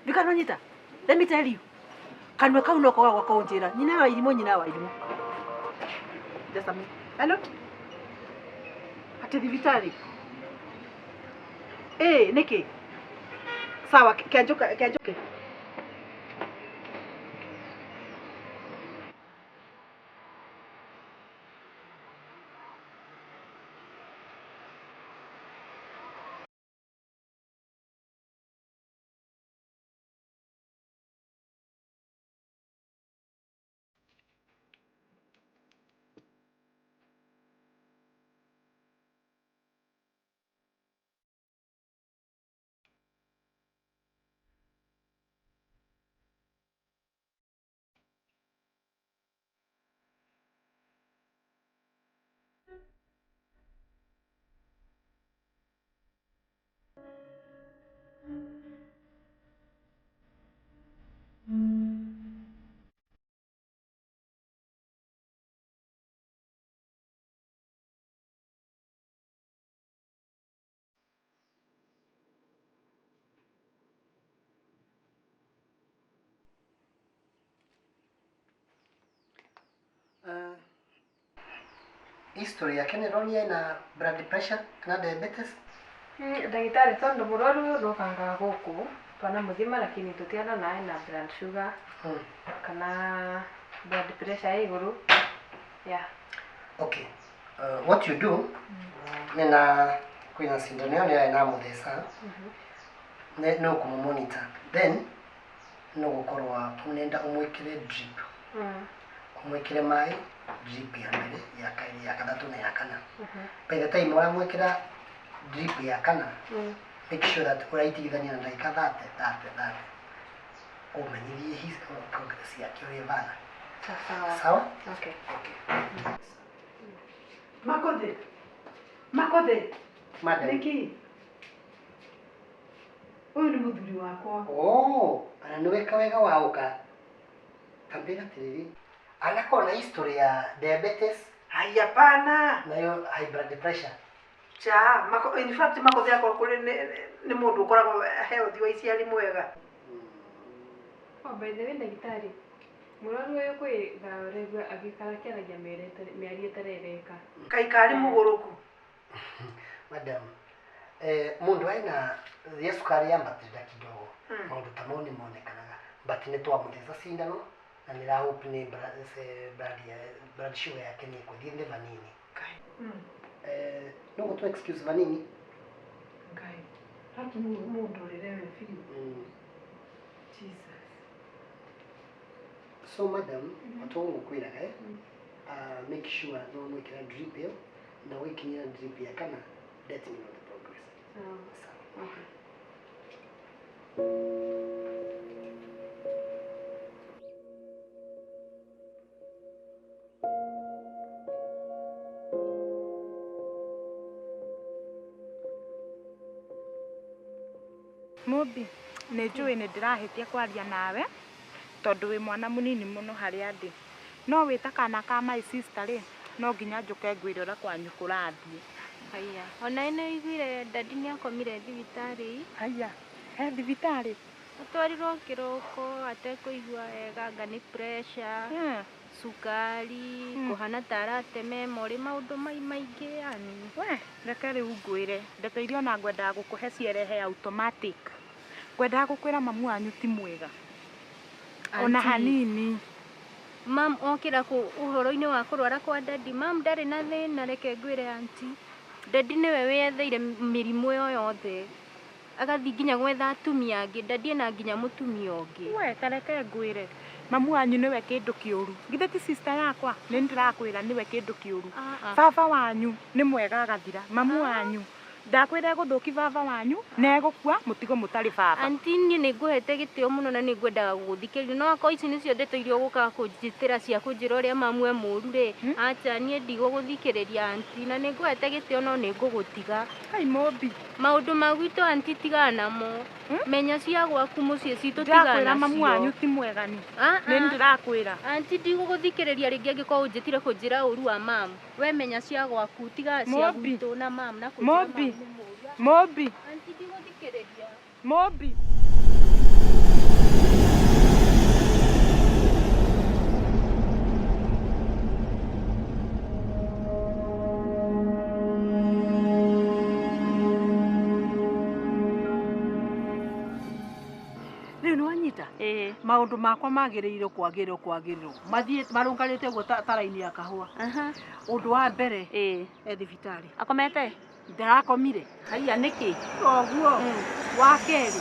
Speaker 2: Ndikananyita, let me tell you, kanua kau no koga gwaka ũnjĩra nyina wa irimũ, nyina wa irimũ. Just a minute. Hello, atĩ thibitarĩ ĩ nĩkĩ? Sawa, kĩanjũka kĩanjũke.
Speaker 10: History yake nĩ ĩronania ena blood pressure kana diabetes?
Speaker 11: Ndagĩtarĩ, tondũ mũrwaru ũyũ ndokangaga gũkũ twanamuthima, lakini tũtiarona ena blood sugar kana blood pressure ya igũrũ, yeah.
Speaker 10: Okay, what you do, nina kwĩna cindano ĩyo nĩ namũtheca, nĩ ũkũmũ monitor, then no gũkorwo ũnenda ũmwĩkĩre drip, ũmwĩkĩre maĩ drip ya mbere, ya kerĩ, ya gatatũ na ya kana. By the time ũramwĩkĩra drip ya kana, make sure that ũraitigithania na ndagĩka 30 30 30, ũmenyithie his progress yake ũrĩa ĩbana.
Speaker 11: Sawa.
Speaker 10: Sawa.
Speaker 11: Okay.
Speaker 2: Makothe, Makothe.
Speaker 10: Madam.
Speaker 2: Nĩkĩ ũyũ nĩ mũthuri wakwa.
Speaker 10: Oh, ana nĩ weka wega waũka. Tambĩra atĩrĩrĩ, anakorwo na history ya diabetes?
Speaker 2: Ai, hapana.
Speaker 10: Nayo high blood pressure?
Speaker 2: Cha mako, in fact Makothe akwa kũrĩ nĩ mũndũ ũkoragwo healthy wa ici, arĩ mwega.
Speaker 11: Oh, by the way, ndagĩtarĩ, mũrwaru ũyũ kwĩ thaa ũraigua agĩikara akĩaragia mĩario ĩtarereka.
Speaker 2: Kaikarĩ mũgũrũku.
Speaker 10: Madam, mundu aina ya sukari yambatĩrĩra kidogo, maũndũ ta mau nĩ monekanaga, but nĩ twamũtheca cindano na nĩ hope nĩ blood sugar yake nĩ ĩkũthiĩ thĩ vanini. No gũtũ excuse vanini.
Speaker 2: Ngai. Haki mũndũrĩre we biũ. Jesus.
Speaker 10: So madam, otoguo ngukwiraga eh? Make sure no mwikira drip iyo na wikinyira drip ya kana, let me know the progress.
Speaker 11: Sawa.
Speaker 10: Sawa.
Speaker 11: Okay.
Speaker 9: Mũmbi, nĩ njũĩ nĩ ndĩrahĩtia kwaria nawe tondũ wĩ mwana mũnini mũno harĩa ndĩ, no wĩ ta kana ka my sister rĩ, no nginya njũke ngwĩre ũrĩa kwanyu kũrathiĩ.
Speaker 1: Haya, ona nĩ ũiguire dadi nĩ akomire thibitarĩ.
Speaker 9: Haya, he thibitarĩ?
Speaker 1: Atwarirwo kĩroko atekũigua wega, anga nĩ pressure, cukari, kũhana ta arate memory, maũndũ mai maingĩ yani.
Speaker 9: We, reke rĩu ngwĩre ndeto iria ona ngwendaga gũkũhe cierehe automatic. Ngwendaga gũkwĩra mamu wanyu ti mwega ona
Speaker 1: Auntie.
Speaker 9: hanini.
Speaker 1: Mam okĩra ũhoro-inĩ wa kũrwara kwa dadi, mam ndarĩ na thĩna, reke ngwĩre auntie. Dadi nĩwe wĩyetheire mĩrimũ ĩyo yothe, agathiĩ nginya gwetha atumia angĩ. Dadi ena nginya mũtumia ũngĩ.
Speaker 9: We, ta reke ngwĩre mamu wanyu nĩwe kĩndũ kĩũru. Githĩ ti sister yakwa? Nĩ ndĩrakwĩra nĩwe kĩndũ kĩũru. Baba wanyu nĩ mwega agathira, mamu wanyu ndakwĩra egũthũki baba wanyu na egũkua mũtigo mũtarĩ baba.
Speaker 1: Auntie, niĩ nĩ ngũhete gĩtĩo mũno na nĩ ngwendaga gũgũthikĩrĩria, no akorwo ici nĩcio ndeto iria ũgũkaga kũnjĩtĩra cia kũnjĩra ũrĩa mamu e mũũru rĩ, acha, niĩ ndigũgũthikĩrĩria auntie, na nĩ ngũhete gĩtĩo no nĩ ngũgũtiga.
Speaker 9: Ai mũmbi.
Speaker 1: Maũndũ ma gwitũ auntie tigana namo, menya cia gwaku mũciĩ citũ tigana
Speaker 9: Ndĩrakwĩra mamu
Speaker 1: nacio.
Speaker 9: wanyu ti mwega ni.
Speaker 1: Ah,
Speaker 9: Nĩ
Speaker 1: ah.
Speaker 9: ndĩrakwĩra.
Speaker 1: Auntie, ndigũgũthikĩrĩria rĩngĩ angĩkorwo ũnjĩtire kũnjĩra ũru wa mamu. We menya cia gwaku, tiga cia
Speaker 9: Mũmbi.
Speaker 1: gwitũ na mamu na kũnjĩra
Speaker 9: Mũmbi.
Speaker 1: mamu nĩ mũũru.
Speaker 9: Mũmbi.
Speaker 1: Auntie, ndigũthikĩrĩria.
Speaker 9: Mũmbi.
Speaker 2: Rĩu nĩ wanyita maũndũ makwa magĩrĩirwo kwagĩrĩrwo kwagĩrĩrwo mathiĩ marũngarĩte ũguo ta raini ya kahũa. Ũndũ wa mbere, e thibitarĩ.
Speaker 5: Akomete?
Speaker 2: Ndarakomire.
Speaker 5: Haiya, nĩkĩ?
Speaker 2: Toguo wa kerĩ,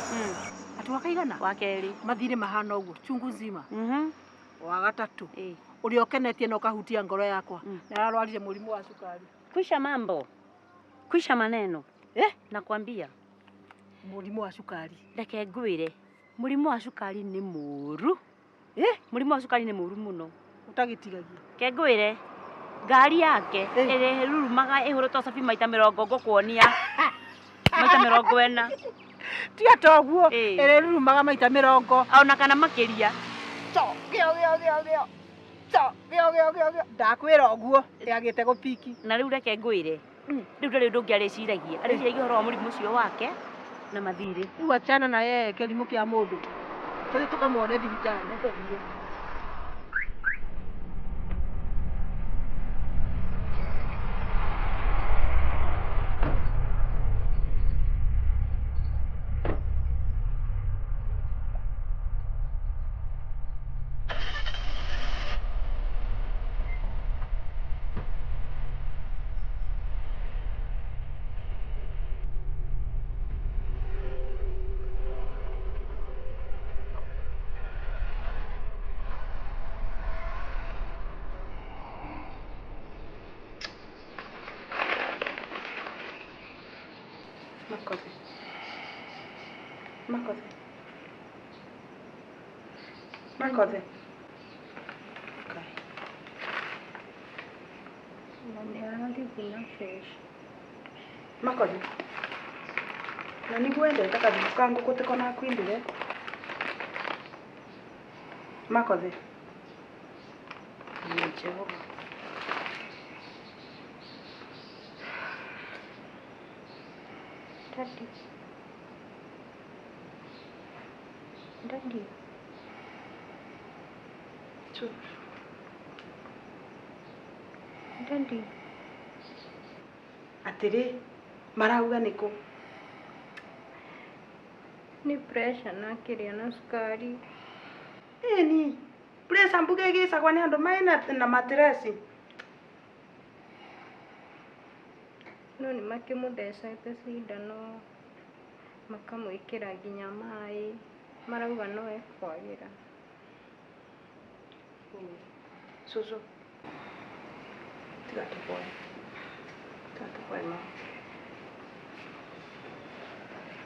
Speaker 2: atĩ wakaigana
Speaker 5: wa kerĩ
Speaker 2: mathirĩ mahana ũguo chungu nzima. Wa gatatũ, ũrĩa ũkenetie na ũkahutia ngoro yakwa, nĩ ararwarire mũrimũ wa cukari.
Speaker 5: Kwisha mambo, kwisha maneno.
Speaker 2: Eh?
Speaker 5: Nakwambia
Speaker 2: mũrimũ wa cukari.
Speaker 5: Reke ngwĩre, mũrimũ wa cukari nĩ mũũru.
Speaker 2: Eh?
Speaker 5: Mũrimũ wa cukari nĩ mũũru mũno.
Speaker 2: Ũtagĩtigagia.
Speaker 5: Reke ngwĩre, ngari yake ĩrĩa ĩrurumaga ĩhũrĩtwo cabi maita mĩrongo ngũkuonia maita 40.
Speaker 2: Tiga toguo, ĩrĩa ĩrurumaga maita 40.
Speaker 5: Ona kana makĩria.
Speaker 2: Co, gĩo gĩo gĩo gĩo. Co, gĩo gĩo gĩo gĩo. Ndakwĩra ũguo, yagĩte gũpiki.
Speaker 5: Na rĩu reke ngwĩre, rĩu ndarĩ ũndũ ũngĩ arĩciragia. Arĩciragia ũhoro wa mũrimũ ũcio wake na mathirĩ.
Speaker 2: Rĩu achana na yeye kĩrimũ kĩa mũndũ. Tũthiĩ tũkamwone thibitarĩ.
Speaker 9: Makothe. Makothe. Makothe. Makothe. Na nĩguo wendete kathubu ka ngũkũ tiko nakwindire? Makothe. Ye Jehova.
Speaker 1: Daddy. Daddy. Daddy.
Speaker 9: Atĩrĩ, marauga nĩkũ?
Speaker 1: Nĩ pressure na kĩrĩa na cukari.
Speaker 9: Ĩni, pressure mbuga ĩgĩcagwo nĩ andũ mena na matireci.
Speaker 1: No nĩ makĩmũthecete cindano Makamwĩkĩra nginya maĩ. Marauga no ekwagĩra.
Speaker 4: Cucu tiga tũboe, tiga tũboe ma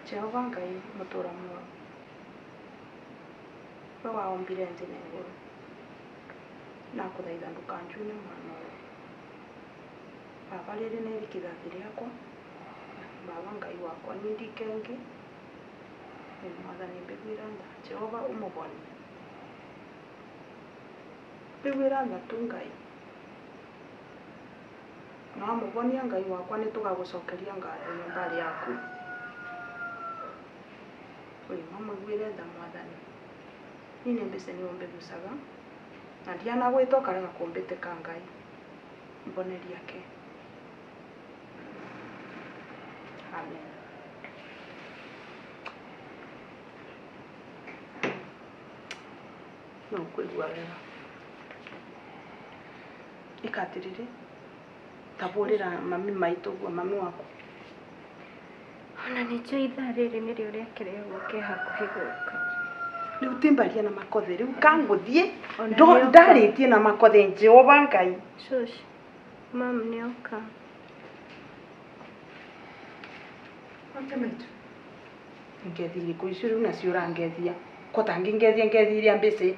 Speaker 4: Jehova Ngai mũtũra muoyo, we waombire nthĩ na igũrũ, nakũthaitha ndũkanjune mwana ũyũ. Baba rĩrĩ nĩ irigithathi rĩakwa, baba Ngai wakwa niĩ ndikenge, nĩ mwathani mbiguĩra tha, Jehova ũmũhonie. Mbiguĩra tha tu Ngai. Na wamũhonia Ngai wakwa nĩ tũgagũcokeria ngatho nyũmba yaku. Ũrĩ mamũiguĩre tha mwathani. Niĩ nĩ mbica nĩ ũmbigucaga na ndianagwĩta ũkarega kũmbĩtĩka Ngai. Mboneria ke. Amen. No ũkũigua wega. Ĩka atĩrĩrĩ, tabũrĩra mami maitũ ũguo, mami waku.
Speaker 1: Ona nĩnjũĩ ithaa rĩrĩ nĩrĩo rĩake rĩa gũka e hakuhĩ gũka.
Speaker 4: Rĩu timbaria na makothe rĩu kangũthiĩ
Speaker 1: Ona nĩoka.
Speaker 4: ndarĩtie na makothe Jehova Ngai.
Speaker 1: Shush, mam nĩoka.
Speaker 4: Ate maitũ. Ngethi irĩkũ icio rĩu nacio ũrangethia? Ko tangĩngethia ngethi iria mbĩcĩ.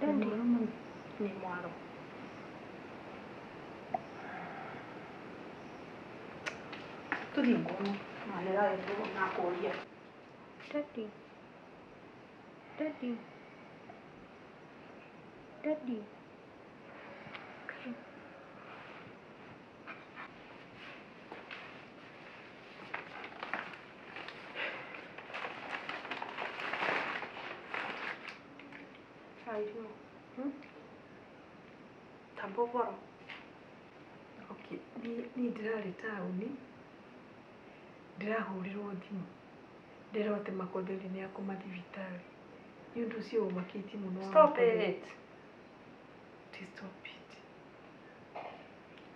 Speaker 1: Daddy.
Speaker 4: Nĩ mwaro. Tũthiĩ ngono. Manera nakũria.
Speaker 1: Daddy. Daddy. Daddy. Kai.
Speaker 4: Aiyo. Tamba ũhoro.
Speaker 2: Okay, niĩ ndĩrarĩ taũni, ndĩrahũrĩrwo thimũ, ndĩrerwo atĩ Makotheri nĩ akoma thibitarĩ. Nĩ ũndũ ũcio ũmakĩtie mũno wa
Speaker 4: Stop
Speaker 2: Makotheri.
Speaker 4: it.
Speaker 2: Ti stop it.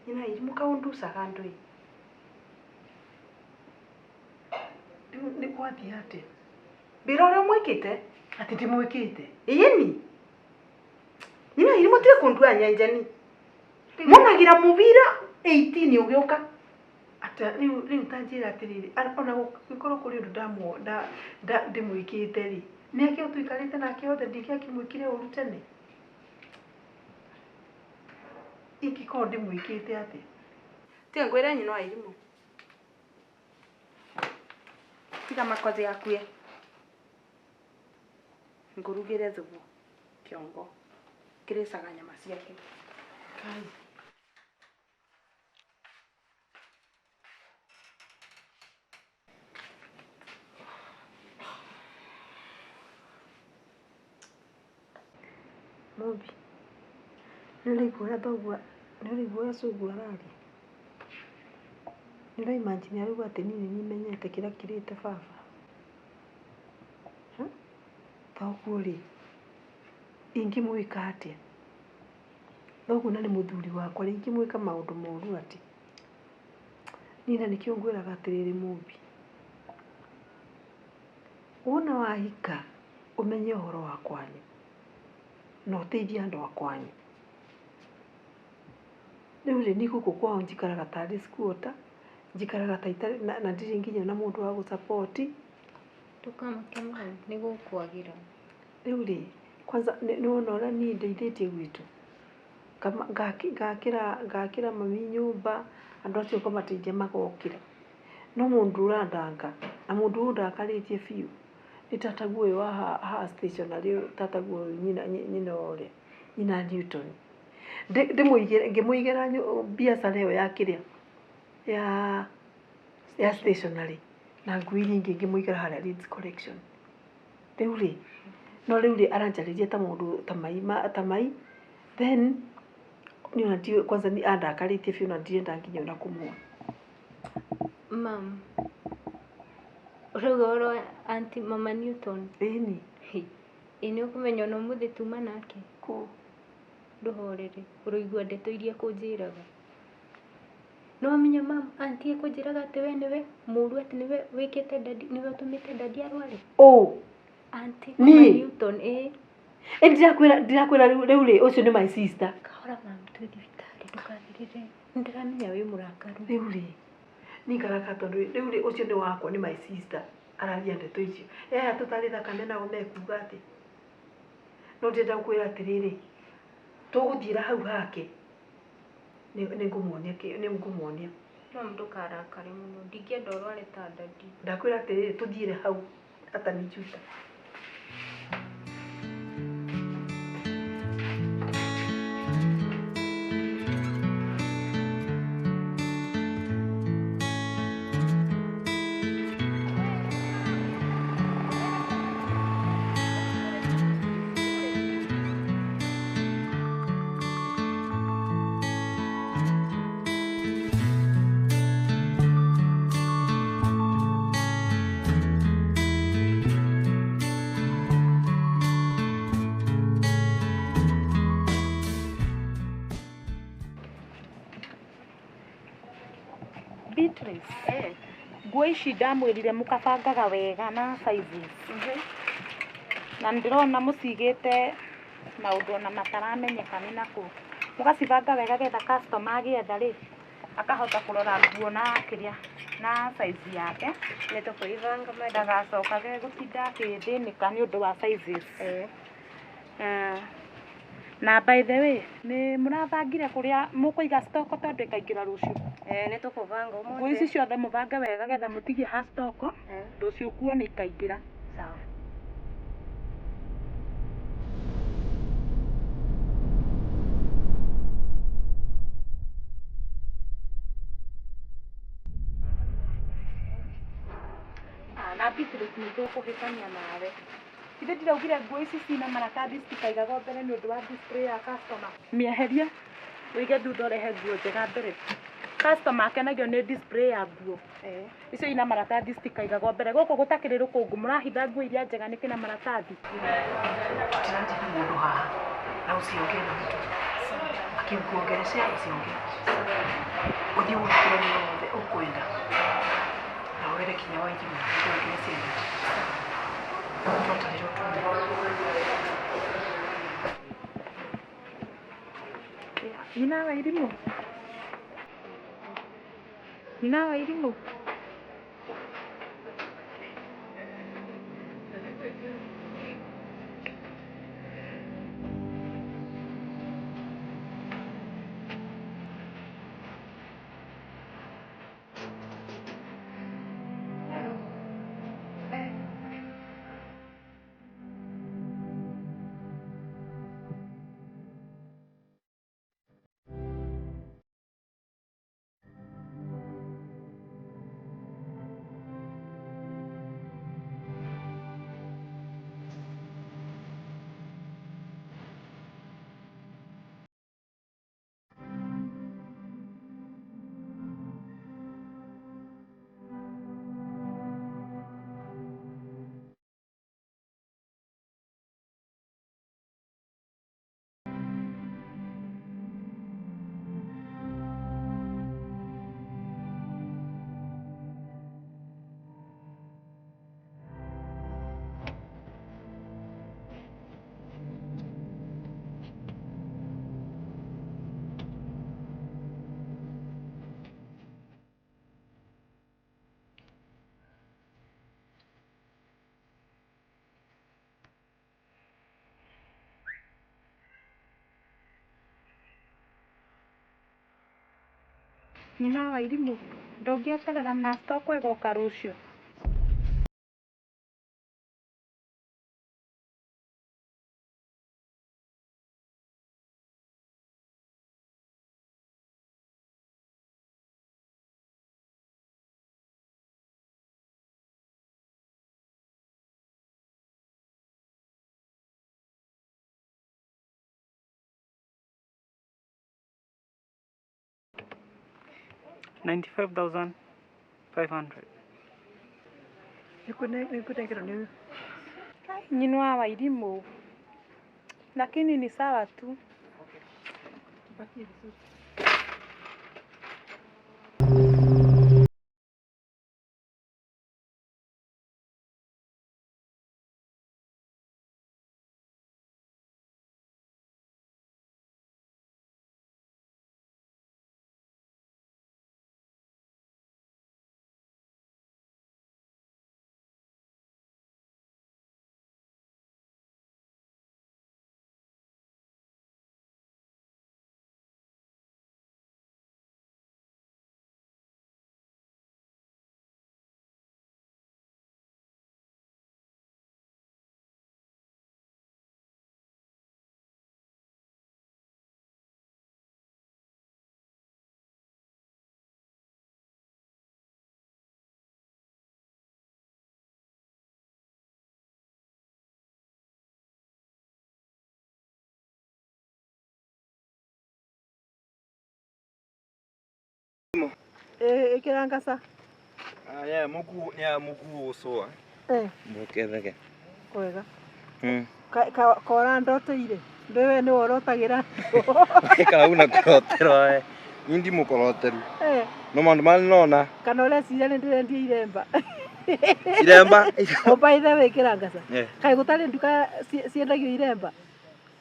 Speaker 4: Nyina irimũ kaũnducaga andũ ĩ.
Speaker 2: Rĩu nĩ gwathiĩ atĩa?
Speaker 4: Mbĩra ũrĩa ũmwĩkĩte.
Speaker 2: Atĩ ndĩmwĩkĩte?
Speaker 4: Ĩni. Nyina irimũ tiga kũndua nyenjeni. Monagira mũbira 18 ũgĩũka.
Speaker 2: Ata rĩu rĩu ta njĩra atĩrĩrĩ, ona gũgĩkorwo kũrĩ ũndũ ndĩmwĩkĩte rĩ, mĩaka ĩyo tũikarĩte nake yothe ndingĩakĩmwĩkire ũru tene. Ingĩkorwo ndĩmwĩkĩte atĩa?
Speaker 4: Tiga ngwĩre nyina wa irimũ. Tiga makothi akue. Ngũrugĩre thubu kĩongo kĩrĩcaga nyama ciake.
Speaker 2: Kai. Mũmbi, nĩ ũraigua ũrĩa thoguo, nĩ ũraigua ũrĩa cũguo araria? Nĩ ũra imagine arauga atĩ niĩ nĩ niĩ menyete kĩrĩa kĩrĩte baba? Thoguo rĩ, ingĩmwĩka atĩa? Thoguo na nĩ mũthuri wakwa rĩ, ingĩmwĩka maũndũ moru atĩa? Niĩ na nĩkĩo ngwĩraga atĩrĩrĩ Mũmbi, wona wahika ũmenye ũhoro wa kwanyu na ũteithie andũ a kwanyu. Rĩu rĩ, niĩ gũkũ kwao njikaraga tarĩ squatter, njikaraga ta itarĩ na ndirĩ nginya na mũndũ wa gũ support.
Speaker 1: Ndũkamake mam, nĩ gũkwagĩra.
Speaker 2: Rĩu rĩ, kwanza nĩ wona ũrĩa niĩ ndeithĩtie gwitũ? Ngakĩra mami nyũmba, andũ acio ngamateithia magokĩra. No mũndũ ũrandanga, na mũndũ ũyũ ũndakarĩtie biũ, nĩ tataguo ũyũ wa haha stationery ũyũ, tataguo ũyũ nyina ũrĩa, nyina Newton. Ndĩmũigĩre, ngĩmũigĩra biacara ĩyo ya kĩrĩa, ya stationery, na nguo iria ingĩ ngĩmũigĩra harĩa Leeds Collection. Rĩu rĩ, no rĩu rĩ aranjarĩria ta mũndũ ta mai ta mai, then niĩ ona ndiũĩ kwanza nĩ andakarĩtie biũ na ndirenda nginya ona kũmuona.
Speaker 1: Mam, ũrauga ũhoro wa aunty mama Newton?
Speaker 2: Ĩni.
Speaker 1: Ĩ nĩ ũkũmenya ona ũmũthĩ tuma nake?
Speaker 2: Kũ?
Speaker 1: Ndũhorere, ũroigua ndeto iria ekũnjĩraga. Nĩ wamenya mam, auntie ekũnjĩraga atĩ we nĩwe mũru atĩ nĩwe wĩkĩte daddy, nĩwe ũtũmĩte daddy arware.
Speaker 2: Ũ.
Speaker 1: Auntie,
Speaker 2: Niĩ?
Speaker 1: Mama Newton, ĩĩ.
Speaker 2: Ĩ ndirakwĩra ndirakwĩra rĩu rĩu rĩ ũcio nĩ my sister.
Speaker 1: Kahora mam, twĩ thibitarĩ ndũkanĩrĩre. Nĩ ndĩramenya wĩ mũrakaru.
Speaker 2: Rĩu rĩ ningaraka tondũ rĩu rĩ ũcio nĩ wakwa nĩ my sister araria ndeto icio. Aya tũtarĩ thakame nao mekuga atĩ. No ndĩrenda gũkwĩra atĩrĩrĩ, tũgũthiĩra hau hake nĩ ngũmuonia nĩ ngũmuonia.
Speaker 1: Mam, ndũkarakare mũno. Ndingĩenda ũrware ta daddy.
Speaker 2: Ndakwĩra atĩrĩrĩ tũthiĩre hau atanijuta.
Speaker 9: Beatrice, nguo ici ndamwĩrire mũkabangaga wega na sizes na ndĩrona mũcigĩte maũndũ ona mataramenyeka nĩ nakũ mũgacibanga wega getha customer agĩetha rĩ akahota kũrora nguo na kĩrĩa na size yake
Speaker 11: Nĩ tũkũibanga madam.
Speaker 9: ndagacokage gũtinda akĩthĩnĩka nĩ ũndũ wa sizes. Eh, na by the way nĩ mũrabangire kũrĩa mũkũiga stock tondũ ĩkaingĩra rũciũ.
Speaker 11: Eh, nĩ tũkũbanga ũmũthĩ.
Speaker 9: Nguo ici ciothe mũbange wega getha mũtigie ha stock rũciũ nguo nĩ ikaingĩra.
Speaker 11: Sawa.
Speaker 9: Ah, na Beatrice nĩ tũkũhĩtania nawe. Ithe ndiraugire nguo ici cina maratathi citikaigagwo mbere nĩ ũndũ wa display ya customer. Mĩeherie ũige thutha ũrehe nguo njega mbere. Customer akenagio nĩ display ya nguo. Icio ina maratathi citikaigagwo mbere. Gũkũ gũtakĩrĩ rũkũngũ mũrahitha nguo iria njega nĩkĩ na maratathi?
Speaker 2: Tũtirathiĩ na mũndũ haha na usiongee na mtu. Akikuongeleshea usiongee. Ũthiĩ ũgakĩre yothe ũkwenda na wĩre kinya Wairimũ ũngĩre ciana. Tweterere tuone.
Speaker 9: Nyina wa Irimũ. Nyina wa Irimũ. Nyina wa Irimũ ndũngĩeterera na stock ĩgoka rũciũ.
Speaker 12: 95,500.
Speaker 2: Nĩkũnengerwo nĩ ũyũ.
Speaker 9: Nyina wa Wairimũ lakini ni sawa tu.
Speaker 2: Pakie vizuri. Ĩkĩra ngaca.
Speaker 6: Aya muku nya muku usoa. Muketheke.
Speaker 2: Kwega. Kora ndoteire ndĩwe nĩ worotagĩra.
Speaker 6: Kana una kurotero eh. Ni ndi mukoroteru. No maundu mali nona.
Speaker 2: Kana ũreciria nĩ ndĩrendia iremba?
Speaker 6: Iremba.
Speaker 2: O by the way, kĩrangaca,
Speaker 6: Eh.
Speaker 2: kaĩ gũtarĩ nduka ciendagio iremba?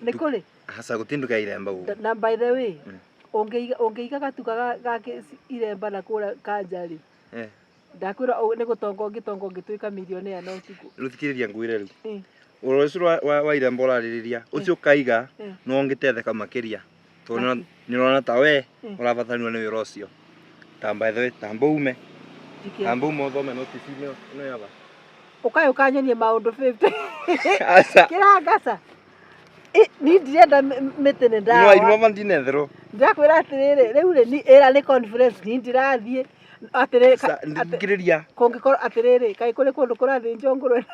Speaker 2: Nĩ kũrĩ?
Speaker 6: Hasa gutinduka iremba gu.
Speaker 2: Na by the way, ũngĩiga gatuka ga iremba na kũrĩa kanja rĩ, ndakwĩra nĩ gũtonga ũngĩtonga ũngĩtuĩka millionaire na ũtukũ.
Speaker 6: Ruthikiriria ngwire riu. Ũhoro ũcio wa iremba ũrarĩrĩria ũcio ũkaiga no ũngĩtetheka makĩria tondũ nĩ ũrona ta we ũrabatarania nĩ wĩra ũcio. Tamba the way, tamba ume.
Speaker 2: Njike.
Speaker 6: Tamba ume ũthome notice ĩno ĩno yaba.
Speaker 2: Ũkaĩ ũkanyonie maũndũ 50.
Speaker 6: Aca.
Speaker 2: Kĩrangaca, ni ndirenda mĩtĩ nĩ
Speaker 6: No
Speaker 2: ndawa.
Speaker 6: iruma mandinetherwo.
Speaker 2: Ndĩrakwĩra atĩrĩrĩ, rĩu rĩ ni ĩra nĩ conference ni ndirathiĩ atĩrĩrĩ
Speaker 6: Thikĩrĩria.
Speaker 2: Kũngĩkorwo atĩrĩrĩ, kaĩ kũrĩ kũndũ kũrathĩnjwo ngũrwe?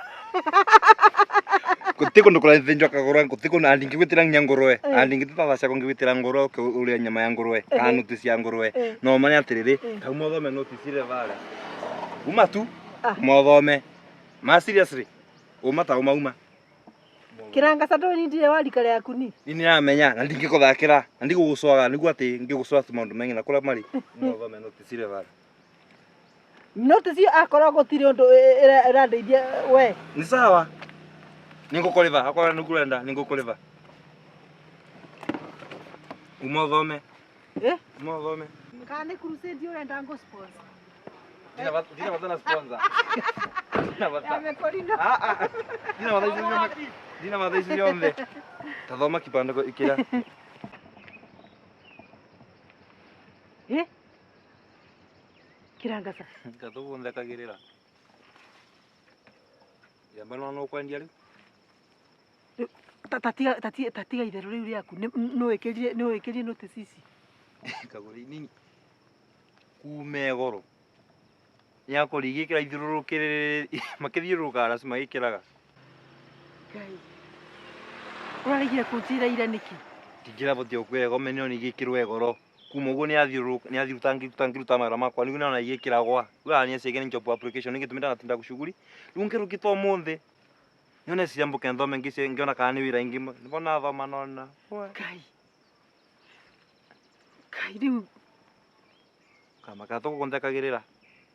Speaker 6: Guti kundu kurathinjwo kagũrwe, guti kundu andingĩgwĩtĩra nginya ngũrwe. Andingĩtĩra thaa ciakwa ngĩgwĩtĩra ngũrwe ũrĩa nyama ya ngũrwe kana noti cia ngũrwe. No mane atĩrĩrĩ, kauma ũthome notice ĩrĩa barĩa uma tu. Uma ũthome ma seriously uma ta uma uma.
Speaker 2: Kĩrangaca, ndũĩ ni ndirĩ wa rika rĩaku ni.
Speaker 6: Ni nĩramenya na ndingĩkũthakĩra na ndigũgũcoaga nĩguo atĩ ngĩgũcoa tu maũndũ maingĩ na kũrĩa marĩ uma ũthome notice ĩrĩa barĩa.
Speaker 2: Notice ĩyo akorwo gũtirĩ ũndũ ĩrandeithia we.
Speaker 6: Nĩ sawa, nĩngũkũrĩba akorwo nĩguo ũrenda, nĩngũkũrĩba uma ũthome.
Speaker 2: Eh?
Speaker 6: Uma ũthome.
Speaker 2: Kana nĩ crusade ũrenda ngũ sponsor?
Speaker 6: Ndina bata na sponsor. Ndina bata.
Speaker 2: Ya mekorino.
Speaker 6: Ah ah. Ndina bata icio ciothe. Ndina bata icio ciothe. Tathoma kibandiko ikira.
Speaker 2: Eh? Kĩrangaca.
Speaker 6: Gathugu nthekagĩrĩra. Iremba no no kwendia rĩu.
Speaker 2: Tatiga itherũ rĩu rĩaku, nĩ wĩkĩrire notice ici.
Speaker 6: Kagũri nini. Kume goro. Nĩakũri igĩkĩra ithiũrũrũkĩrĩrĩ makĩthiũrũrũkaga aracu magĩkĩraga.
Speaker 2: Ngai. Ũraregire kũnjĩra ira nĩkĩ?
Speaker 6: Ndingĩrabotire gũkwĩra gome nĩo nĩigĩkĩrwo goro. Kuma ũguo nĩathiũrũrũka nĩathiruta ngĩruta mawĩra makwa nĩguo nĩona igĩkĩragwa. Rĩu haha nĩacĩge nĩ job application nĩgĩtũmĩte ndanatinda gũcuguri. Rĩu ngĩrũkĩte ũmũthĩ. Nyone ciria mbuke nthome ngĩona kana nĩ wĩra ingĩ nĩbo nathoma nona.
Speaker 2: Ngai. Ngai rĩu.
Speaker 6: Kama gatũgũnthekagĩrĩra.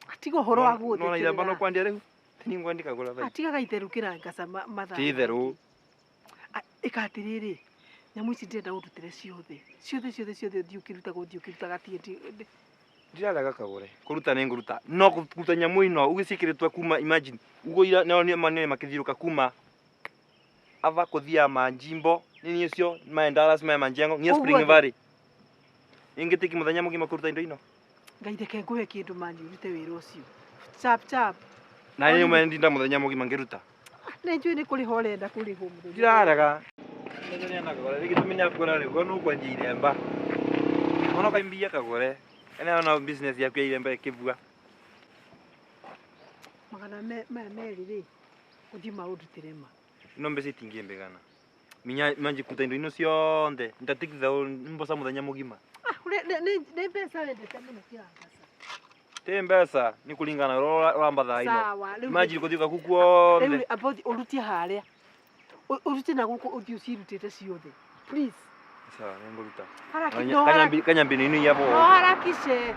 Speaker 2: Atiga ũhoro wa
Speaker 6: Nona iremba no
Speaker 2: gũgũthekerera.
Speaker 6: kwendia rĩu. Ti ngwendi kagũra thaa.
Speaker 2: Atigaga itherũ kĩrangaca mathaa.
Speaker 6: Ti itherũ.
Speaker 2: Ĩka atĩrĩrĩ, nyamũ ici ndĩrenda ũndutĩre ciothe. Ciothe ciothe ciothe ũthiĩ ũkĩrutaga ũthiĩ ũkĩrutaga tie.
Speaker 6: Ndirarega kagũre. Kũruta nĩ ngũruta. No kũruta nyamũ ino ũgĩciĩkĩrĩtwo kuma imagine. Ugo ira nao nĩ manene makĩthiũrũka kuma ava kũthia manjimbo nini ũcio mae Dallas mae manjengo nginya
Speaker 2: Ũguo
Speaker 6: Spring
Speaker 2: thĩ.
Speaker 6: Valley. Ingĩtĩki mũthenya mũgima kũruta indo ino.
Speaker 2: Ngai reke ngũhe kĩndũ mani ũrute wĩra ũcio. Chap chap.
Speaker 6: Na nĩ nyuma ndinda mũthenya mũgima ngĩruta.
Speaker 2: Nĩ njũĩ nĩ kũrĩha ũrenda kũrĩhwo mũthenya.
Speaker 6: Ndirarega. Kagũre gĩtũmi nĩ akũra rĩu no kwendia iremba. Ona kaimbia kagũre. Ene ona business yaku ya iremba ĩkĩbua.
Speaker 2: Magana maya merĩ rĩ, ũthiĩ maũndutĩre ma.
Speaker 6: Ino mbeca itingĩmbĩgana. Minya manji kuruta indo ino cionthe ndatikitha mboca mũthenya mũgima.
Speaker 2: Ah, nĩ mbeca wendete mũno kĩrangaca.
Speaker 6: Ti mbeca nĩ kũringana na ũrĩa ũramba thaa ino.
Speaker 2: Sawa, rĩu
Speaker 6: Imagine gũthiũka kuu kuothe.
Speaker 2: Rĩu amba ũthiĩ ũrutie harĩa. Ũrutie na gũkũ ũthiĩ ũcirutĩte ciothe. Please.
Speaker 6: Sawa, nĩngũruta.
Speaker 2: Haraki, no haraki.
Speaker 6: Kanyambi ino yabo.
Speaker 2: No harakishe.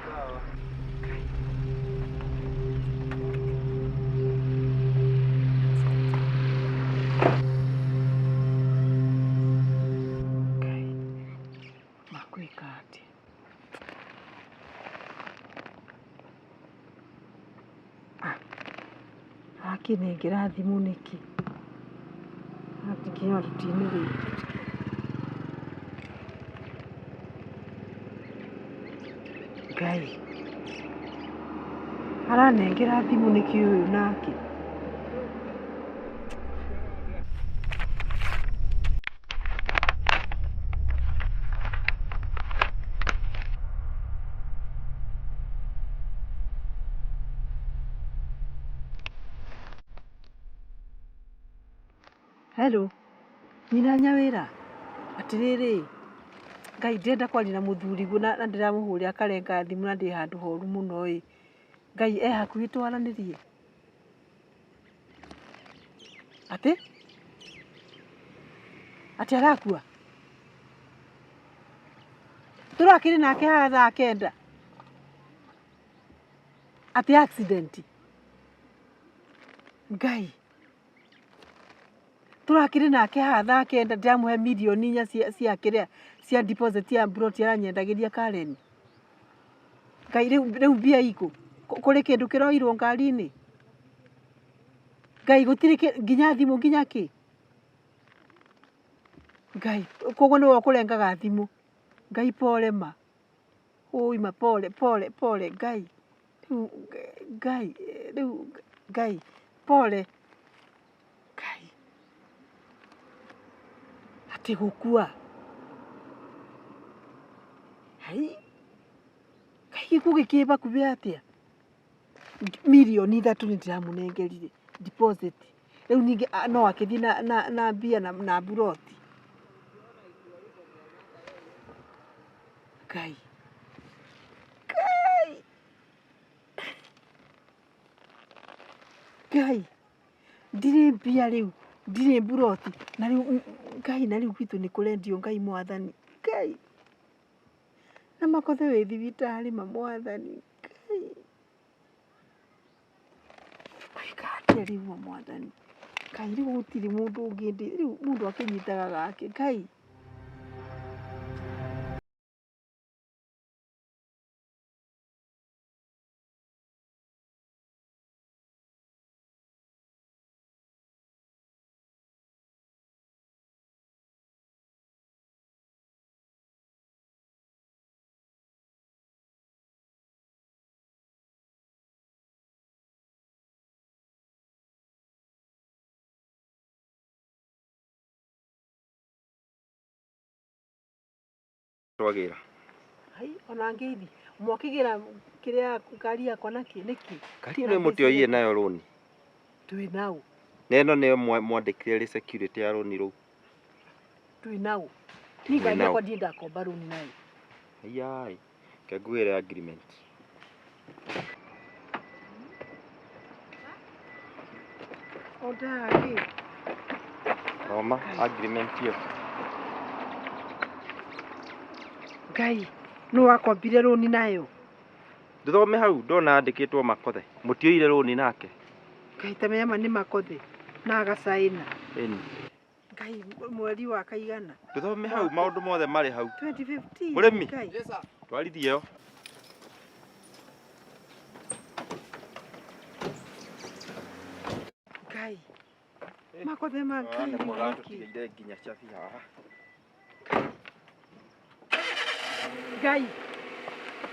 Speaker 2: Makwĩka atĩa? Arakĩnengera thimũ nĩkĩ? Nginya ruti-inĩ rĩngĩ. Ngai. Aranengera thimũ nĩkĩ ũyũ nake? Hello, nyina Nyawĩra, atĩrĩrĩ, Ngai ndĩrenda kwaria na mũthuri guo na ndĩramũhũrĩra akarenga thimũ na ndĩ handũ horu mũno ĩ. Ngai e hakuhĩ twaranĩrie. Atĩ? Atĩ arakua? Tũrakĩrĩ nake haha thaa 9. Atĩ accident. Ngai. Tũrakĩrĩ nake haha thaa 9 ndĩramũhe mirioni 4 cia kĩrĩa cia deposit ya mburoti aranyendagĩria Karen. Ngai rĩu mbia ikũ? Kũrĩ kĩndũ kĩroirwo ngari-inĩ? Ngai gũtirĩ nginya thimũ nginya kĩ? Ngai koguo nĩwe ũkũrengaga thimũ. Ngai pole ma. Ũi ma pole pole pole Ngai. Rĩu Ngai rĩu Ngai pole. Ngai. Atĩ gũkua. Hai. Ngai gĩkuũ gĩkĩ hakuhĩ atĩa? Mirioni 3 nĩ ndĩramũnengerire deposit. Rĩu ningĩ no akĩthiĩ na mbia na mburoti. Ngai. Ngai. Ngai. Ndirĩ mbia rĩu, ndirĩ mburoti. Na rĩu Ngai na rĩu gwitũ nĩ kũrendio Ngai mwathani. Ngai. Na makothe wĩ thibitarĩ ma mwathani. Ngai. Gwĩka atĩa rĩu ma mwathani? Ngai rĩu gũtirĩ mũndũ ũngĩ rĩu mũndũ akĩnyitaga gake. Ngai.
Speaker 6: Twagĩra.
Speaker 2: Hai ona ngeithi mwakĩgĩra kĩrĩa ngari yakwa nakĩ nĩkĩ?
Speaker 6: Ngari ĩno mũtioyire nayo rũni.
Speaker 2: Twĩ nao.
Speaker 6: Na ĩno nĩyo mwandĩkire rĩ security ya rũni rũu.
Speaker 2: Twĩ nao. Ni ngari yakwa ndirĩ ndakomba rũni nayo.
Speaker 6: Aiyai. Reke ngwĩre agreement.
Speaker 2: Ondagi.
Speaker 6: Thoma agreement ĩyo.
Speaker 2: Ngai, nũ wakombire rũni nayo?
Speaker 6: Ndũthome hau ndona andĩkĩtwo Makothe. Mũtioire rũni nake.
Speaker 2: Ngai ta menya ma nĩ Makothe na agacaina.
Speaker 6: Ĩni.
Speaker 2: Ngai mweri wa kaigana.
Speaker 6: Ndũthome hau maũndũ mothe marĩ hau.
Speaker 2: 2015.
Speaker 6: Mũrĩmi.
Speaker 2: Ngai.
Speaker 6: Twarithie ĩyo.
Speaker 2: Ngai. Makothe ma Ngai.
Speaker 6: Nĩ mũratũtigĩire nginya cabi haha.
Speaker 2: Ngai.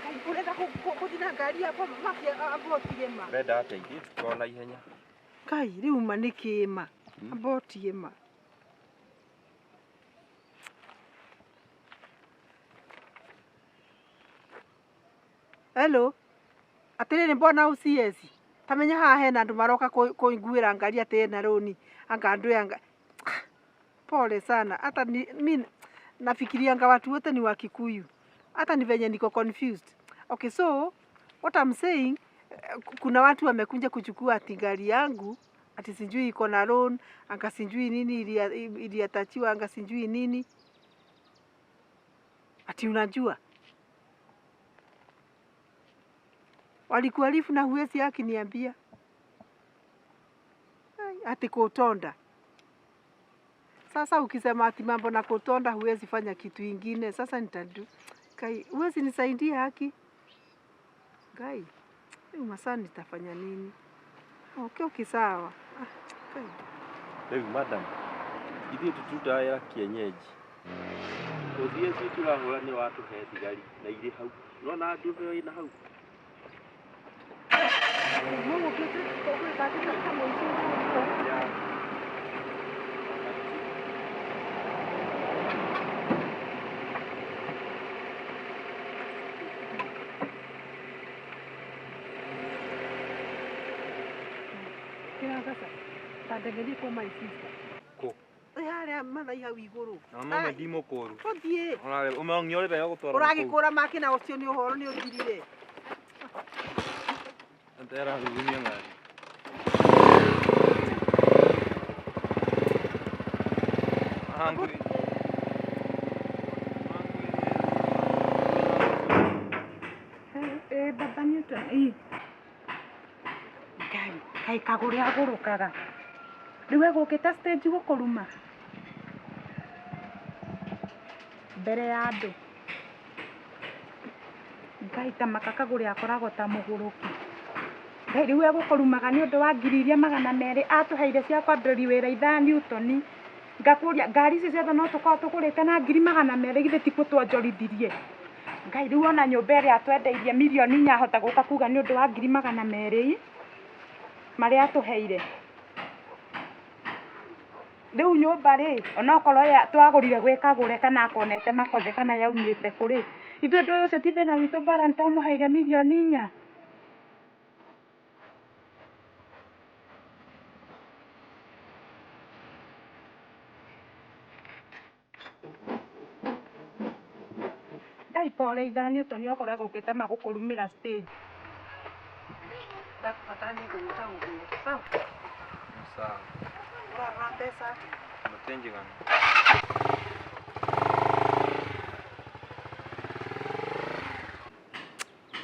Speaker 2: Ngai ũrenda gũthiĩ na ngari yakwa maki ambotie ma.
Speaker 6: Ũrenda atĩa ithuĩ tũkorwo na ihenya.
Speaker 2: Ngai rĩu ma nĩ kĩ ma? Ambotie ma. Hello. Atĩrĩrĩ mbona OCS. Tamenya haha hena andũ maroka kũnguĩra ngari atĩ ena rũni. Anga andũ anga. Pole sana. Hata mi nafikirianga watu wote ni wa Kikuyu. Hata ni venye niko confused. Okay, so what I'm saying, kuna watu wamekuja kuchukua ati gari yangu, ati sijui iko na loan, anga sijui nini iliatachiwa, anga sijui nini. Ati unajua? Walikuarifu na huwezi akiniambia. Ati kutonda. Sasa ukisema ati mambo na kutonda huwezi fanya kitu ingine. Sasa nitadu. Kai, huwezi nisaidia haki? Kai, masaa nitafanya nini? Okay, okay, sawa. Kai.
Speaker 6: Rĩu madam, ithuĩ tũtirutaga wĩra kienyeji. Ũthiĩ ithuĩ tũrahũra nĩ watũhe thigari na irĩ hau. Nĩwona ndume ĩyo ĩna hau?
Speaker 2: Kĩragaca. Tandengerie kwa my sister.
Speaker 6: Kũ?
Speaker 2: Ĩ harĩa ya mathai hau igũrũ.
Speaker 6: Na mama ndimo kũru.
Speaker 2: Tũthiĩ.
Speaker 6: Ona ũmeong'iore bega gũtwara.
Speaker 2: Ũragĩkũra make na ũcio nĩ ũhoro nĩ ũthirire.
Speaker 6: Antera rurumia ngari. Hungry.
Speaker 9: Baba Newton, ĩ. Ngai, kaĩ kagũre agũrũkaga. Rĩu egũkĩte stage gũkũruma. Mbere ya andũ. Ngai ta maka kagũre akoragwo ta mũgũrũki. Ngai rĩu egũkũrumaga nĩ ũndũ wa ngiri iria 200 atũheire cia kwambĩrĩria wĩra ithaa Newton. Ngakũria ngari ici ciothe no tũkorwo tũgũrĩte na ngiri 200 githĩ tikuo twonjorithirie. Ngai rĩu ona nyũmba ĩrĩa atwendeirie mirioni 4 ahota gũka kuga nĩ ũndũ wa ngiri 200 marĩa atũheire. Rĩu nyũmba rĩ onokorwo twagũrire gwĩ Kagũre kana akonete Makothe kana yaumĩte kũrĩ ithuĩ ndũ ũcio ti thĩna witũ bara nĩtwamũheire mirioni 4. Ngai pole ithaa Newton okorwo egũkĩte magũkũrumĩra stage.
Speaker 2: Ndakubatara nĩ ngũgũta ũguo. Sawa.
Speaker 6: Sawa.
Speaker 2: Ũrarora mbeca.
Speaker 6: Mũtenjigana.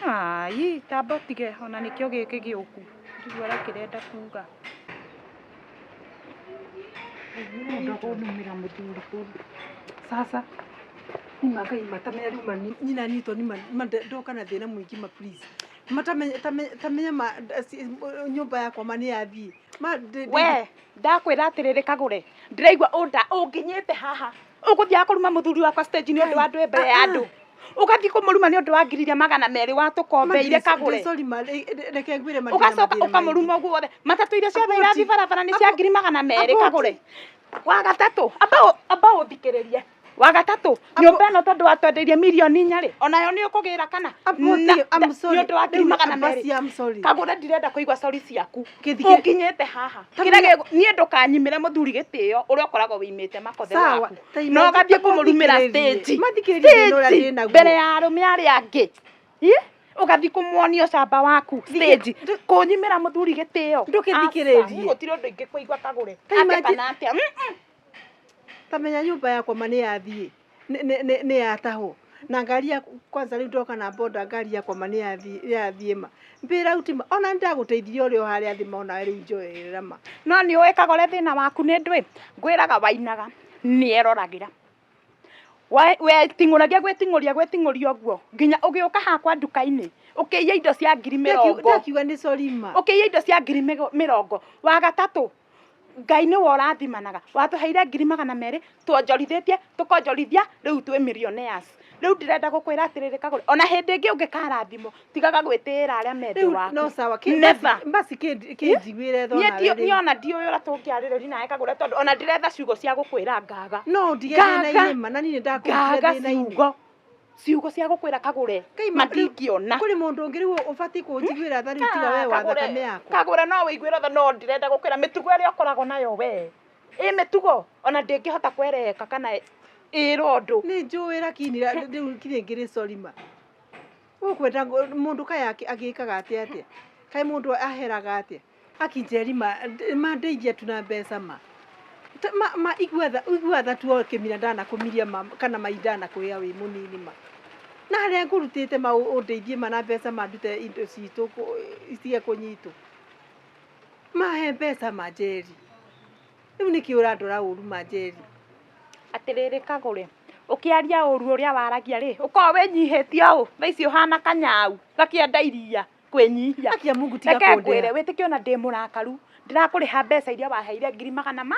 Speaker 9: Ai, tamba ũtige ona nĩkĩo gĩkĩ gĩũku. Ndigua ũrĩa kĩrenda kuga. Nĩenda kũnumĩra mũthuri kũndũ.
Speaker 2: Sasa nima Ngai matamenya rĩu ma nyina Newton ma ndoka na thĩna mũingĩ ma please. Matamenya tamenya ma nyũmba yakwa ma nĩ yathiĩ. Ma
Speaker 9: We ndakwĩra atĩrĩrĩ Kagũre ndĩraigua ũnginyĩte haha ũgũthiaga kũruma mũthuri wakwa stage nĩ ũndũ wa andũ mbere ya andũ ũgathiĩ kũmũruma nĩ ũndũ wa ngiri iria 200 watũkombeire Kagũre.
Speaker 2: Sorry ma reke ngwĩre ma
Speaker 9: ũgacoka ũkamũruma ũguo wothe matatũ iria ciothe irathiĩ barabara nĩ cia ngiri 200 Kagũre. Wa gatatũ amba ũthikĩrĩrie. Wa gatatũ nyũmba ĩno tondũ watwendeirie mirioni 4 rĩ onayo nĩ ũkũgĩra kana nĩ ũndũ wa ngiri 200 Kagũre ndirenda kũigua sorry ciaku ũnginyĩte haha kĩrĩa niĩ ndũkanyimĩre mũthuri gĩtĩo ũrĩa ũkoragwo wĩimĩte Makothe waku no ũgathiĩ kũmũrumĩra stage mbere ya arũme arĩa angĩ ũgathiĩ kũmuonia ũcamba waku stage kũnyimĩra mũthuri gĩtĩo
Speaker 2: ndũkĩthikĩrĩrie
Speaker 9: gũtirĩ ũndũ ingĩkũigua Kagũre atĩa kana atĩa.
Speaker 2: Tamenya nyũmba yakwa ma nĩ yathiĩ nĩ yatahwo na ngari ya kwanza rĩu ndoka na boda ngari yakwa ma nĩ yathiĩ ma mbĩra uti ma ona nĩndagũteithirie ũrĩa o harĩa thĩ ma onawe rĩu njoerera ma.
Speaker 9: No nĩ ũĩ Kagũre thĩna waku nĩ ndũĩ ngwĩraga wainaga nĩ eroragĩra weting'ũragia gwĩting'ũria ũguo nginya ũgĩũka hakwa nduka-inĩ ũkĩiya indo cia ngiri 20.
Speaker 2: Ndakiuga nĩ sorry ma.
Speaker 9: Ũkĩiya indo cia ngiri 20. Wa gatatũ Ngai nĩwe ũrathimanaga watũheire ngiri 200 tuonjorithĩtie tũkonjorithia rĩu twĩ millionaires. Rĩu ndĩrenda gũkwĩra atĩrĩrĩ Kagũre ona hĩndĩ ĩngĩ ũngĩkarathimwo tigaga gwĩtĩĩra arĩa me thĩ waku.
Speaker 2: No sawa basi kĩnjiguĩre tho nawe rĩu.
Speaker 9: Niĩ ona ndiũĩ ũrĩa tũngĩarĩrĩria nawe Kagũre tondũ ona ndĩretha ciugo cia gũkwĩra ngaga.
Speaker 2: No ũndige thĩna-inĩ ma na niĩ nĩndakũrutire thĩna-inĩ.
Speaker 9: Ciugo cia gũkwĩra Kagũre matingĩona.
Speaker 2: Kũrĩ mũndũ ũngĩ rĩu ũbatiĩ kũnjiguĩra tha rĩu tiga we wa thakame yakwa.
Speaker 9: Kagũre no wĩiguĩre tha no ndĩrenda gũkwĩra mĩtugo ĩrĩa ũkoragwo nayo we ĩ mĩtugo ona ndĩngĩhota kwereka kana ĩrwo ũndũ.
Speaker 2: Nĩ njũĩ lakini rĩu kinya ngĩrĩ sorry ma. Ũkwenda mũndũ kaĩ agĩkaga atĩa atĩa? Kaĩ mũndũ aheraga atĩa? Akinjeri ma ndeithia tu na mbeca ma. Ma igua tha tu kĩmira ndanakũmiria ma kana mai ndanakwĩra wĩ mũnini ma. Na harĩa ngũrutĩte ma ũndeithie ma na mbeca ma ndute indo citũ itige kũnyitwo. Mahe mbeca ma Njeri. Rĩu nĩkĩ ũrandora ũru ma Njeri?
Speaker 9: Atĩrĩrĩ Kagũre ũkĩaria ũru ũrĩa waragia rĩ ũkorwo wĩnyihĩtie ũũ thaa ici ũhana kanyau gakĩenda iria kwĩnyihia.
Speaker 2: Akia Mungu tiga
Speaker 9: Reke
Speaker 2: kũndera.
Speaker 9: ngwĩre wĩtĩkie ona ndĩ mũrakaru ndĩrakũrĩha mbeca iria waheire ngiri 100 mama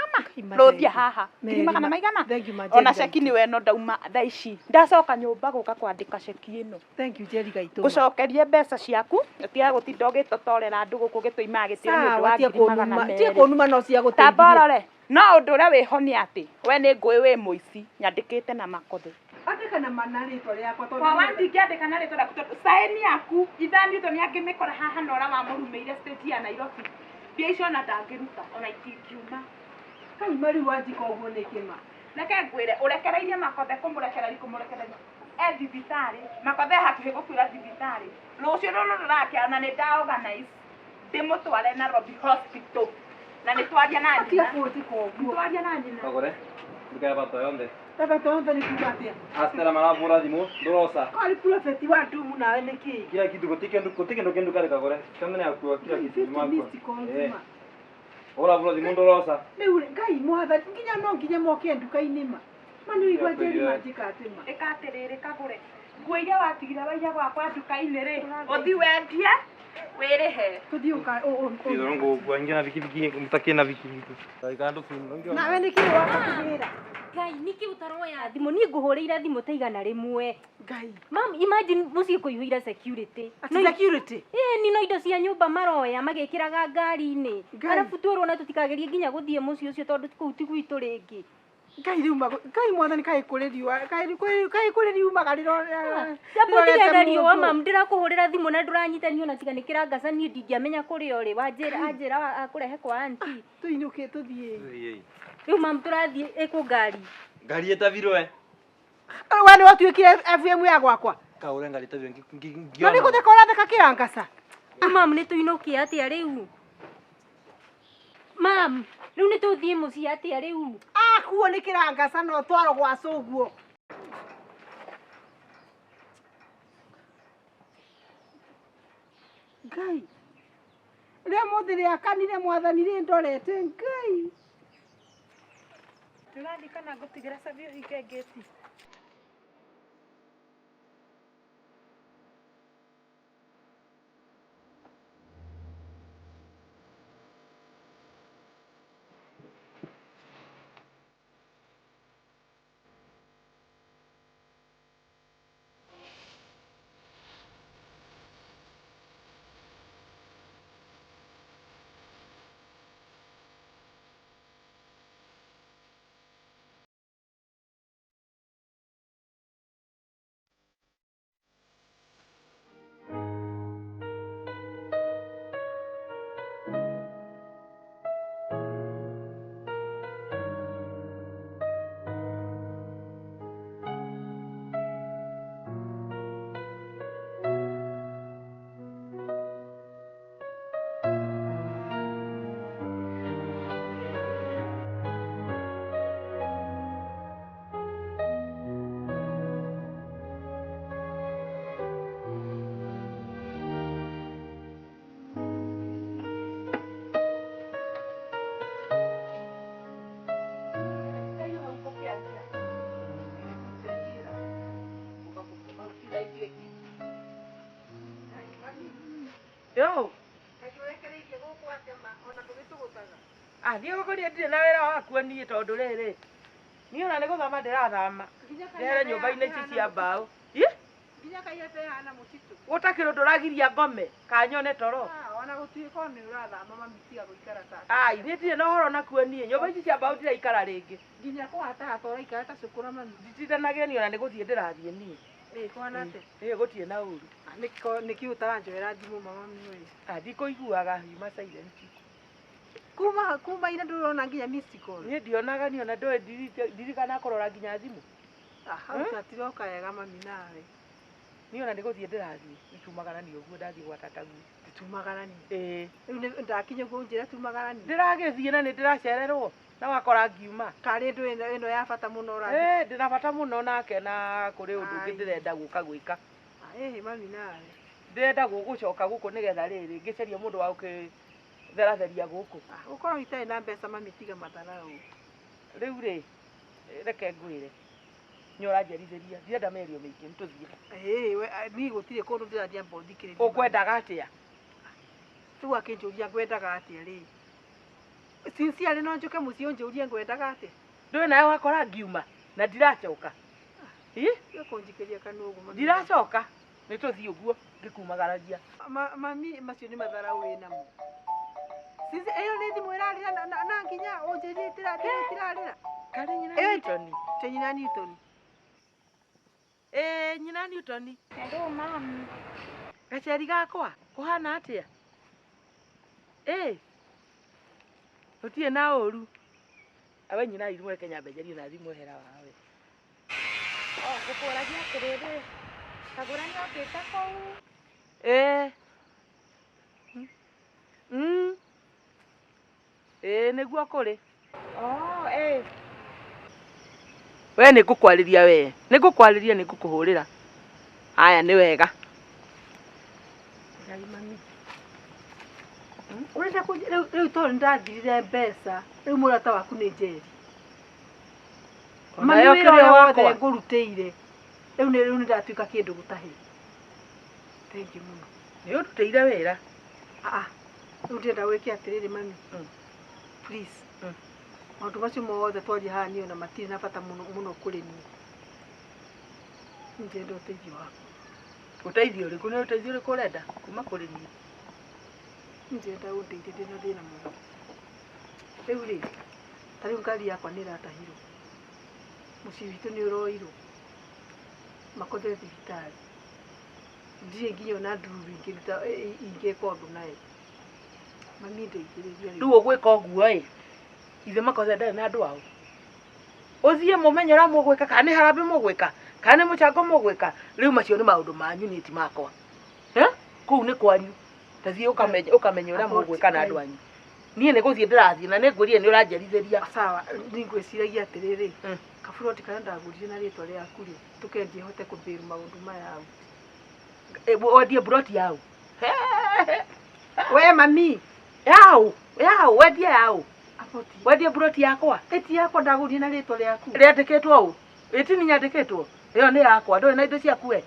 Speaker 9: rũthia haha ngiri 200 maigana ona ceki nĩwe ĩno ndauma thaa ici ndacoka nyũmba gũka kwandĩka ceki ĩno.
Speaker 2: Thank you Njeri Gaitũ.
Speaker 9: Ngũcokerie mbeca ciaku ũtiga gũtinda ũgĩtotorera andũ gũkũ gĩtũimaga gĩtĩo nĩ ũndũ wa ngiri 200.
Speaker 2: Tia kũnuma no cia
Speaker 9: Tamba
Speaker 2: gũteithirie.
Speaker 9: ũrore no ũndũ ũrĩa wĩho nĩ atĩ we nĩ ngũĩ wĩ mũici nyandĩkĩte na Makothe.
Speaker 2: Andĩka na mana rĩtwa rĩakwa tondũ
Speaker 9: Kwa ndingĩandĩka na rĩtwa rĩaku tondũ saini yaku ithaa Newton angĩmĩkora haha na ũrĩa wamũrumĩire stage ya Nairobi mbia icio ona ndangĩruta ona itingiuma.
Speaker 2: Kai mari wanjika ũguo nĩkĩ ma?
Speaker 9: Reke ngwĩre ũrekereirie Makothe kũmũrekereria e thibitarĩ. Makothe hakuhĩ gũkuĩra thibitarĩ. Rũciũ rũrũ rũrakĩa na nĩ nda organize ndĩmũtware Nairobi Hospital. Na nĩ twaria na nyina.
Speaker 2: Tiga kũnjĩka ũguo.
Speaker 9: Twaria na nyina.
Speaker 6: Kagore, nduka ya bata yonthe.
Speaker 2: Baba yonthe nĩ kuga atĩa?
Speaker 6: Astela marabura thimu, ndũroca.
Speaker 2: Kwani prophet wa ndumu nawe nĩkĩ?
Speaker 6: Kila kitu gũtirĩ kĩndũ kĩnduka Kagore. Kĩonthe nĩ akua kila kitu nĩ makua.
Speaker 2: Mystical ma.
Speaker 6: Ũrabura thimu ndũroca.
Speaker 2: Rĩu Ngai mwathani nginya no nginya moke nduka-inĩ ma. Ma nĩ ũigua Njeri manjĩka atĩ ma.
Speaker 9: Ĩka atĩrĩrĩ Kagũre. Nguo iria watigire waiya gwakwa nduka-inĩ rĩ, ũthiĩ wendie wĩrĩhe.
Speaker 2: Tũthiĩ ũka
Speaker 6: Ithoro ngũkua ingĩ na bikibiki mũtakĩ na bikibiki.
Speaker 2: Nawe nĩkĩ waka kũgĩra?
Speaker 1: Ngai nĩkĩ ũtaroya thimũ niĩ ngũhũrĩire thimũ ta 100.
Speaker 2: Ngai.
Speaker 1: Mam, imagine mũciĩ kũihũire security.
Speaker 2: Ati security?
Speaker 1: Ĩĩ ni no indo cia nyũmba maroya magĩkĩraga ngari-inĩ. Arabu twĩrwo na tũtikagerie nginya gũthiĩ mũciĩ ũcio tondũ kũu ti gwitũ rĩngĩ.
Speaker 2: Ngai rĩu Ngai mwathani kaĩ kũrĩ riũa kaĩ kũrĩ riumaga rĩrorete.
Speaker 1: Ndamũtigenda riũa mam, ndĩrakũhũrĩra thimũ na ndũranyitanio na tiga nĩ kĩrangaca niĩ ndingĩamenya kũrĩa ũrĩ. Wanjĩra anjĩra akũrehe kwa auntie.
Speaker 2: Tũinũke tũthiĩ.
Speaker 1: Rĩu mam tũrathiĩ ĩkũ ngari.
Speaker 6: Ngari ĩtabirwo we.
Speaker 2: We nĩ watuĩkire FM ya gwakwa.
Speaker 6: Kaũre ngari ĩtabirwo
Speaker 2: Na nĩ gũtheka ũratheka kĩrangaca.
Speaker 1: Mam nĩ tũinũke atĩa rĩu? Mam, rĩu nĩ tũthiĩ mũciĩ atĩa rĩu?
Speaker 2: Akuo nĩ kĩrangaca no twaro gwa cũguo. Ngai. Rĩa mũthĩ rĩakanire mwathani rĩ ndorete Ngai.
Speaker 9: Tũrathiĩ kana ngũtigĩra cabi ũhinge ngĩti?
Speaker 12: Yo. Ah, niĩ gũkũria ndirĩ na wĩra wakuo niĩ tondũ rĩrĩ. Niĩ ona nĩ gũthama ndĩrathama. Njehere nyũmba-inĩ ici cia mbaũ.
Speaker 2: Nginya kaiyete hana mũtitũ.
Speaker 12: Gũtakĩrĩ ũndũ ũragiria ngome kanyone toro.
Speaker 2: Ona gũtuĩka nĩ ũrathama mami tiga gũikara ta.
Speaker 12: Ai, niĩ ndirĩ na ũhoro nakuo niĩ. Nyũmba ici cia mbaũ ndiraikara rĩngĩ.
Speaker 2: Nginya kũhatahata ũraikara ta cũkũra mami.
Speaker 12: Nditindanagĩra niĩ ona nĩ gũthiĩ ndĩrathiĩ niĩ.
Speaker 2: Ĩĩ kũhana atĩa?
Speaker 12: Ĩĩ gũtirĩ na ũru.
Speaker 2: Nĩkĩ ũtaranjoera thimũ mama mi?
Speaker 12: Ah, ndikũiguaga yuma silent.
Speaker 2: Kuma ira ndũrona nginya missed call.
Speaker 12: Niĩ ndionaga niĩ ona ndũĩ ndirikana kũrora nginya thimũ.
Speaker 2: Ah, hau tatiroka wega mami nawe.
Speaker 12: Niĩ ona nĩ gũthiĩ ndĩrathiĩ. Nĩtumagarani ũguo ndathiĩ gwa tataguo.
Speaker 2: Tumagarani?
Speaker 12: Ĩĩ.
Speaker 2: Rĩu ndakinya ũguo ũnjĩre tumagarani?
Speaker 12: Ndĩragĩthiĩ na nĩ ndĩracererwo na wakora ngiuma.
Speaker 2: Karĩ ndũ ĩno ya bata mũno ũrathiĩ?
Speaker 12: Ĩĩ, ndĩna bata mũno nake na kũrĩ ũndũ ũngĩ ndĩrenda gũka gwĩka.
Speaker 2: Ĩĩ mami nawe.
Speaker 12: Ndĩrenda gũcoka gũkũ nĩgetha rĩrĩ ngĩcarie mũndũ wa gũkĩtheratheria gũkũ.
Speaker 2: Gũkorwo itarĩ na mbeca mami tiga matharau.
Speaker 12: Rĩu rĩ, reke ngwĩre. Nĩ ũranjerithĩria, ndirenda mĩario mĩingĩ, nĩ tũthiĩ.
Speaker 2: Ĩĩ, we niĩ gũtirĩ kũndũ ndĩrathiĩ amba ũthikĩrĩrie.
Speaker 12: Ũkwendaga atĩa?
Speaker 2: Rĩu akĩnjũria ngwendaga atĩa rĩ? Sincerely no njũke mũciĩ ũnjũrie ngwendaga atĩa?
Speaker 12: Ndũĩ nawe wakora ngiuma na ndiracoka. Ĩ?
Speaker 2: Tiga kũnjikĩria kanua ũguo mami.
Speaker 12: Ndiracoka. Nĩ tũthiĩ ũguo ngĩkumagaragia.
Speaker 2: Mami macio nĩ matharau wĩ namo. Since ĩyo nĩ thimũ ĩrarĩra na nginya ũnjĩrie ĩtirarĩra.
Speaker 12: Karĩ nyina Newton.
Speaker 2: Te nyina Newton.
Speaker 12: Ĩĩ nyina Newton.
Speaker 9: Hello mami.
Speaker 12: Gaceri gakwa kũhana atĩa? Ĩĩ. Gũtirĩ na ũru. Awe nyina arimũ reke nyambe njarie na thimũ hera wawe.
Speaker 9: O ngũkũragia atĩrĩrĩ, kagũra nĩ okĩte kũu?
Speaker 12: Ĩĩ. Ĩĩ nĩguo kũrĩ.
Speaker 9: Oh, ĩĩ.
Speaker 12: We nĩ ngũkwarĩria we. Nĩ ngũkwarĩria nĩ ngũkũhũrĩra. Aya nĩ wega.
Speaker 2: Ngai mami. Ũrenda kũnj- rĩu rĩu tondũ nĩndathirire mbeca rĩu mũrata waku nĩ njeri. Mami
Speaker 12: Onawe
Speaker 2: wĩra
Speaker 12: ũkĩrĩ
Speaker 2: ũrĩa
Speaker 12: o
Speaker 2: wothe
Speaker 12: wakwa.
Speaker 2: ngũrutĩire rĩu nĩ rĩu nĩndatuĩka kĩndũ gũtahe. Thengiũ mũno.
Speaker 12: Nĩ ũndutĩire wĩra.
Speaker 2: Ah, rĩu ndĩrenda wĩke atĩrĩrĩ mami. Please. Maũndũ macio mothe twaria haha niĩ ona matirĩ na bata mũno mũno kũrĩ niĩ. Niĩ ndĩrenda ũteithio waku.
Speaker 12: Ũteithio ũrĩkũ? Nĩ ũteithio ũrĩkũ ũrenda kuma kũrĩ niĩ?
Speaker 2: Niĩ ndĩrenda ũndeithie ndĩna thĩna mũno. Rĩu rĩ, ta rĩu ngari yakwa nĩ ĩratahirwo. Mũciĩ witũ nĩ ũroirwo. Makothe thibitarĩ. Ndirĩ nginya ona ndururu ingĩruta ingĩka ũndũ nayo. Mami ndeithĩrĩria
Speaker 12: Rĩu ũgwĩka ũguo ĩ, ithe makothe ndarĩ na andũ ao. Ũthiĩ mũmenye ũrĩa mũgwĩka kana nĩ harambĩ mũgwĩka kana nĩ mũchango mũgwĩka. Rĩu macio nĩ maũndũ manyu niĩ ti makwa. Eh? Kũu nĩ kwanyu. Ta thiĩ ũkamenye ũkamenye ũrĩa mũgwĩka na andũ anyu. Niĩ nĩ gũthiĩ ndĩrathiĩ na nĩ ngwĩrire nĩ ũranjerithĩria.
Speaker 2: Sawa, nĩ ngwĩciragia atĩrĩrĩ, kaburoti karĩa ndagũrire na rĩtwa rĩaku rĩ, tũkendie hote kũbĩru maũndũ maya au.
Speaker 12: Wendie buroti yau?
Speaker 2: We mami.
Speaker 12: Yau, yau, wendie yau. Wendie buroti yakwa?
Speaker 2: Ĩti yakwa ndagũrire na rĩtwa rĩaku.
Speaker 12: Rĩandĩkĩtwo ũ? Ĩti nĩ nyandĩkĩtwo? Ĩyo nĩ yakwa, ndũrĩ na indo ciaku we.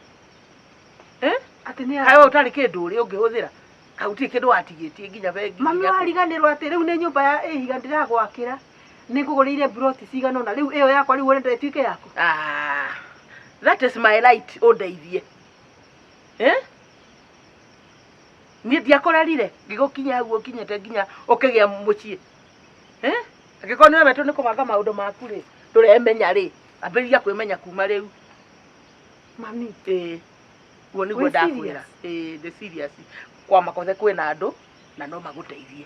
Speaker 12: Eh?
Speaker 2: Atĩ nĩ
Speaker 12: Kaĩ we ũtarĩ kĩndũ ũrĩ ũngĩhũthĩra? Kaĩ gũtirĩ kĩndũ watigĩtie nginya bengi?
Speaker 2: Mami
Speaker 12: nginya kũ?
Speaker 2: wariganĩrwo atĩ rĩu nĩ nyũmba ya ĩhiga ndĩragwakĩra. Nĩ ngũgũrĩire buroti cigana ũna rĩu ĩyo yakwa rĩu ũrenda ĩtuĩke yaku.
Speaker 12: Ah, that is my right ũndeithie. Eh? Niĩ ndiakũrerire ngĩgũkinyia hau ũkinyĩte nginya ũkĩgĩa mũciĩ. Eh? Angĩkorwo nĩ ũremetwo nĩ kũbanga maũndũ maku rĩ, ndũremenya rĩ, ambĩrĩria kwĩmenya kuma rĩu.
Speaker 2: Mami.
Speaker 12: Ĩĩ. Guo nĩguo
Speaker 2: Wĩ
Speaker 12: ndakwĩra.
Speaker 2: serious?
Speaker 12: Ĩĩ, ndĩ serious. Kwa makothe kwĩna andũ na no magũteithie.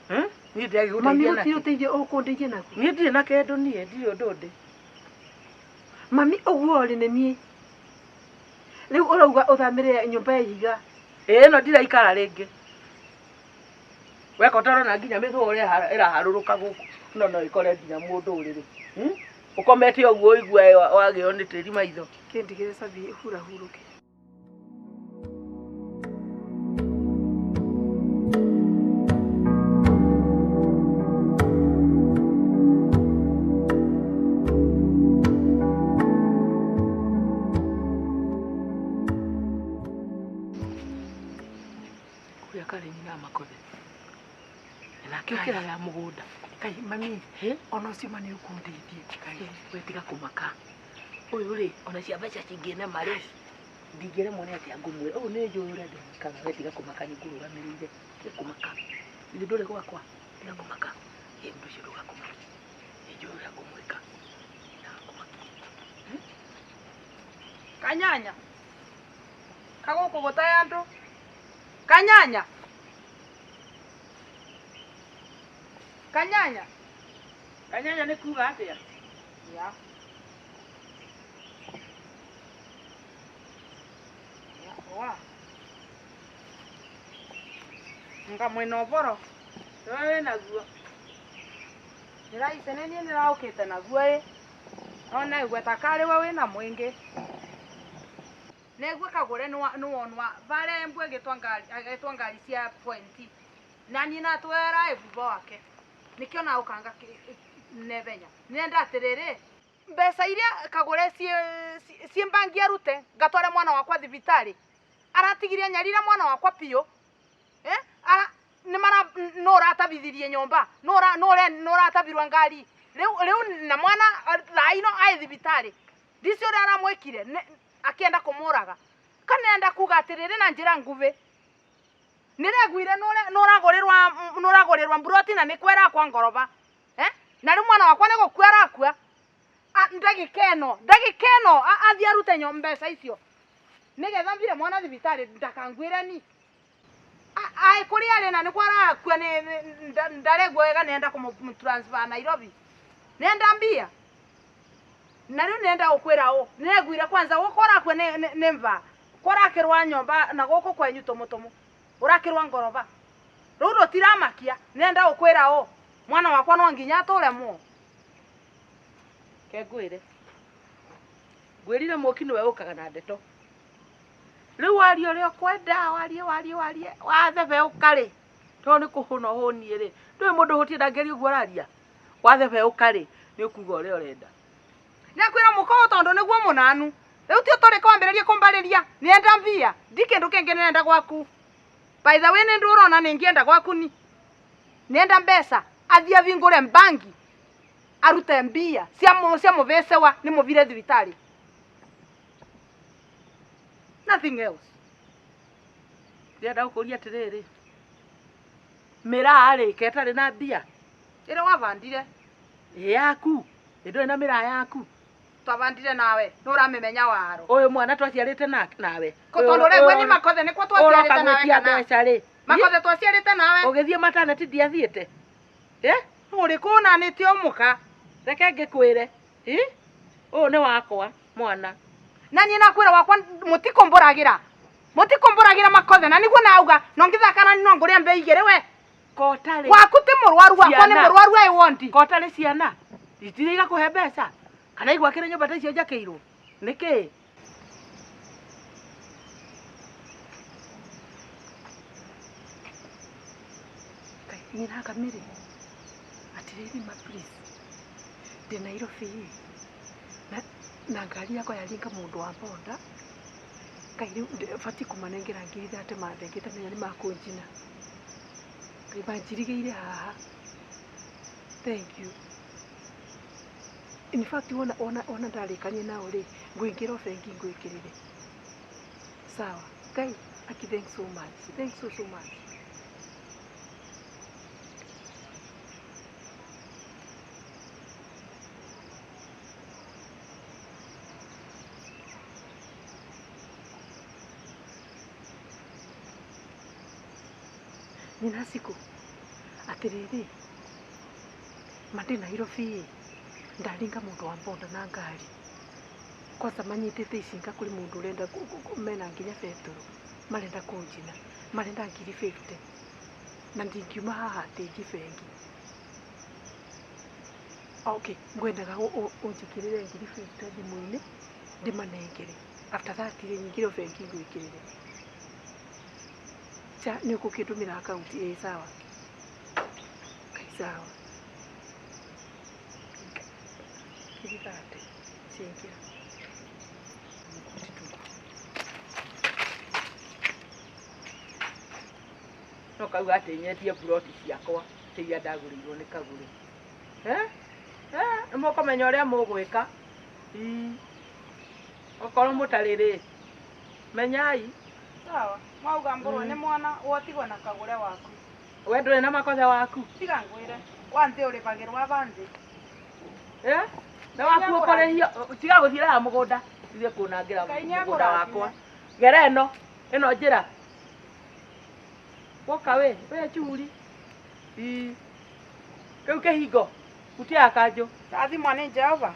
Speaker 12: Hmm? Niĩ
Speaker 2: Mami
Speaker 12: ndĩragĩgũteithia
Speaker 2: gũtirĩ
Speaker 12: nakĩ?
Speaker 2: ũteithio ũkũndeithia naguo.
Speaker 12: Niĩ ndirĩ na kĩndũ niĩ, ndirĩ ũndũ ndĩ.
Speaker 2: Mami ũguo rĩ nĩ niĩ. Rĩu ũrauga ũthamĩre nyũmba ya ihiga.
Speaker 12: Ĩĩ ĩno ndiraikara rĩngĩ. Weka ũtarona nginya mĩthũa ũrĩa ĩraharũrũka gũkũ. No no ĩkore nginya mũndũ ũrĩrĩ. Hmm? Ũkomete ũguo ũigue wagĩo nĩ tĩri maitho.
Speaker 2: Kĩndigĩre cabi hurahurũke.
Speaker 12: Kũrĩa karĩ nyina makothe. Nake ũkĩra ya mũgũnda.
Speaker 2: Kai mami, ona ũcio ma nĩ ũkũndeithia.
Speaker 12: Kai, we tiga kũmaka. Ũyũ rĩ, ona cia mbeca cingĩnema rĩ, ndingĩremwo nĩ atĩa ngũmwĩra. Ũyũ nĩ njũĩ ũrĩa ndĩmwĩkaga, we tiga kũmaka nĩ ngũrũgamĩrĩire. Tiga kũmaka. Githĩ ndũrĩ gwakwa? Tiga kũmaka. Ĩ ũndũ ũcio ndũgakũmakie. Nĩ njũĩ ũrĩa ngũmwĩka. Ndagakũmakie.
Speaker 9: Kanyanya. Kagũkũ gũtae andũ. Kanyanya. Kanyanya.
Speaker 12: Kanyanya nĩ kuga atĩa?
Speaker 9: Ya. Ya, wa. Nga mwena ũboro.
Speaker 12: Wewe wĩnaguo.
Speaker 9: Ndĩraise nĩ niĩ ndĩraũkĩte naguo ĩ. No naigua ta karĩ we wĩna mũingĩ. Nĩguo kagũre nĩwonwa vare mbwe ĩgĩtwa ngari agĩtwa ngari cia pointi. Na niĩ natwera ĩvuva wake. Nĩkĩo naũkanga nebenya. Nenda atĩrĩrĩ mbeca iria kagũre ciĩ mbangi arute ngatware mwana wakwa thibitarĩ. Aratigirie nyarire mwana wakwa piũ. Eh? Ara nĩ mara no ũratabithirie nyũmba no ũra no ũratabirwo ngari rĩu rĩu na mwana thaa ino aĩ thibitarĩ ndici ũrĩa aramwĩkire akĩenda kũmũraga kana enda kuga atĩrĩrĩ na njĩra nguhĩ nĩreguire nũragũrĩrwa mburoti na nĩkwera kwa ngoroba eh? Na rĩu mwana wakwa nĩ gũkua arakua ndagĩka ĩno ndagĩka ĩno athiĩ arute mbeca icio nĩgetha mbire mwana thibitarĩ ndakanguĩre ni. Ai kuri ari na nikuo arakua ni ndaregua wega nenda kũmũtransfer Nairobi. Nenda mbia. Na riu nenda gukwira u. Neguire kwanza guku urakua ni mva. Kurakirwa nyomba na guku kwenyu tumutumu. Urakirwa ngoroba. Riu rutiramakia nenda gukwira u. Mwana wakwa no nginya ature muo.
Speaker 12: Ke ngwire. Ngwirire mwoki niwe ukaga na ndeto. Riu warie uria ukwenda warie warie warie wathebeuka ri to ni kuhuna hunie ri ndui mundu hutie ndangeria uguo araria wathebeuka ri ni ukuga uria urenda.
Speaker 9: Nyakwira mukowo tondu niguo munanu. Riu ti turi kwambiriria kumbariria nienda mbia ndi kindu kingi nenda gwaku. By the way ni ndurona ningienda gwaku ni nienda mbeca athie avingure mbangi arute mbia cia muvecewa ni muvire thibitari. Nothing else.
Speaker 12: Ndĩrenda gũkũria atĩrĩrĩ mĩraa rĩ ketarĩ na mbia
Speaker 9: ĩrĩa wavandire
Speaker 12: ĩ yaku ĩ ndũrĩ na mĩraa yaku
Speaker 9: twavandire nawe nĩ ũramĩmenya waro
Speaker 12: ũyũ mwana twaciarĩte nawe
Speaker 9: tondũ ũraigua ni makothe nĩkuo twaciarĩte nawe kana
Speaker 12: mbeca rĩ
Speaker 9: makothe twaciarĩte nawe
Speaker 12: ũgĩthiĩ mataneti ndiathiĩte
Speaker 9: ũrĩkũ ũnanĩtie mũka
Speaker 12: reke ngĩkwĩre ũyũ nĩ wakwa mwana
Speaker 9: na niĩ nakwĩra wakwa mũtikũmbũragĩra makothe na nĩguo nauga no ngĩthaka na no ngũrĩa mbei igĩrĩ we
Speaker 12: kotarĩ
Speaker 9: waku ti mũrwaru wakwa nĩ mũrwaru I want
Speaker 12: kotarĩ ciana itirĩ igakũhe mbeca kana igwakĩre nyũmba ta icio njakĩirwo nĩkĩ.
Speaker 2: Nyina Kamiri atirĩrĩ ma please ndĩ Nairobi na ngari yakwa yaringa mũndũ wa bonda Ngai rĩu batiĩ kũmanengera ngiri thate mathengete menya nĩ makũnjina. Ngai manjirigĩire haha. Thank you. In fact wona ndarĩkania nao rĩ ngũingĩra o bengi ngwĩkĩrĩre. Sawa. Ngai aki thanks so much. Thanks so much. Nyina Ciku atirĩrĩ ma ndĩ Nairobi ndaringa mũndũ wa bonda na ngari kwanza manyitĩte icinga kũrĩ mũndũ ũrenda mena nginya betũrũ marenda kũnjina marenda ngiri 50 na ndingiuma haha atĩ thiĩ bengi. Okay, ngwendaga ũnjĩkĩrĩre ngiri 50 thimũ-inĩ ndĩmanengere after that rĩ nyingĩre bengi ngwĩkĩrĩre. Cha nĩ ũgũkĩndũmĩra akaunti ĩ sawa. Ngai sawa. Ngiri 30 ciaingĩra.
Speaker 12: No kauga atĩ nyendie buroti ciakwa iria ndagũrĩirwo nĩ Kagũrĩ. Nĩ mũkũmenya ũrĩa mũgwĩka. Okorwo mũtarĩ rĩ menyai.
Speaker 9: Sawa, mwauga mbũrwo nĩ mwana wotigwo na Kagũre waku.
Speaker 12: We ndũrĩ na makothe waku.
Speaker 9: Tiga ngwĩre wanthĩ ũrĩbagĩrwo abanthĩ.
Speaker 12: Na waku ũkũrĩhio tiga gũthiĩ haha mũgũnda ithuĩ kũnangĩra mũgũnda wakwa. Gera ĩno njĩra. Woka we churi. Kĩu kĩhingo hutia kanjũ.
Speaker 9: Ndathimwo nĩ Jehova.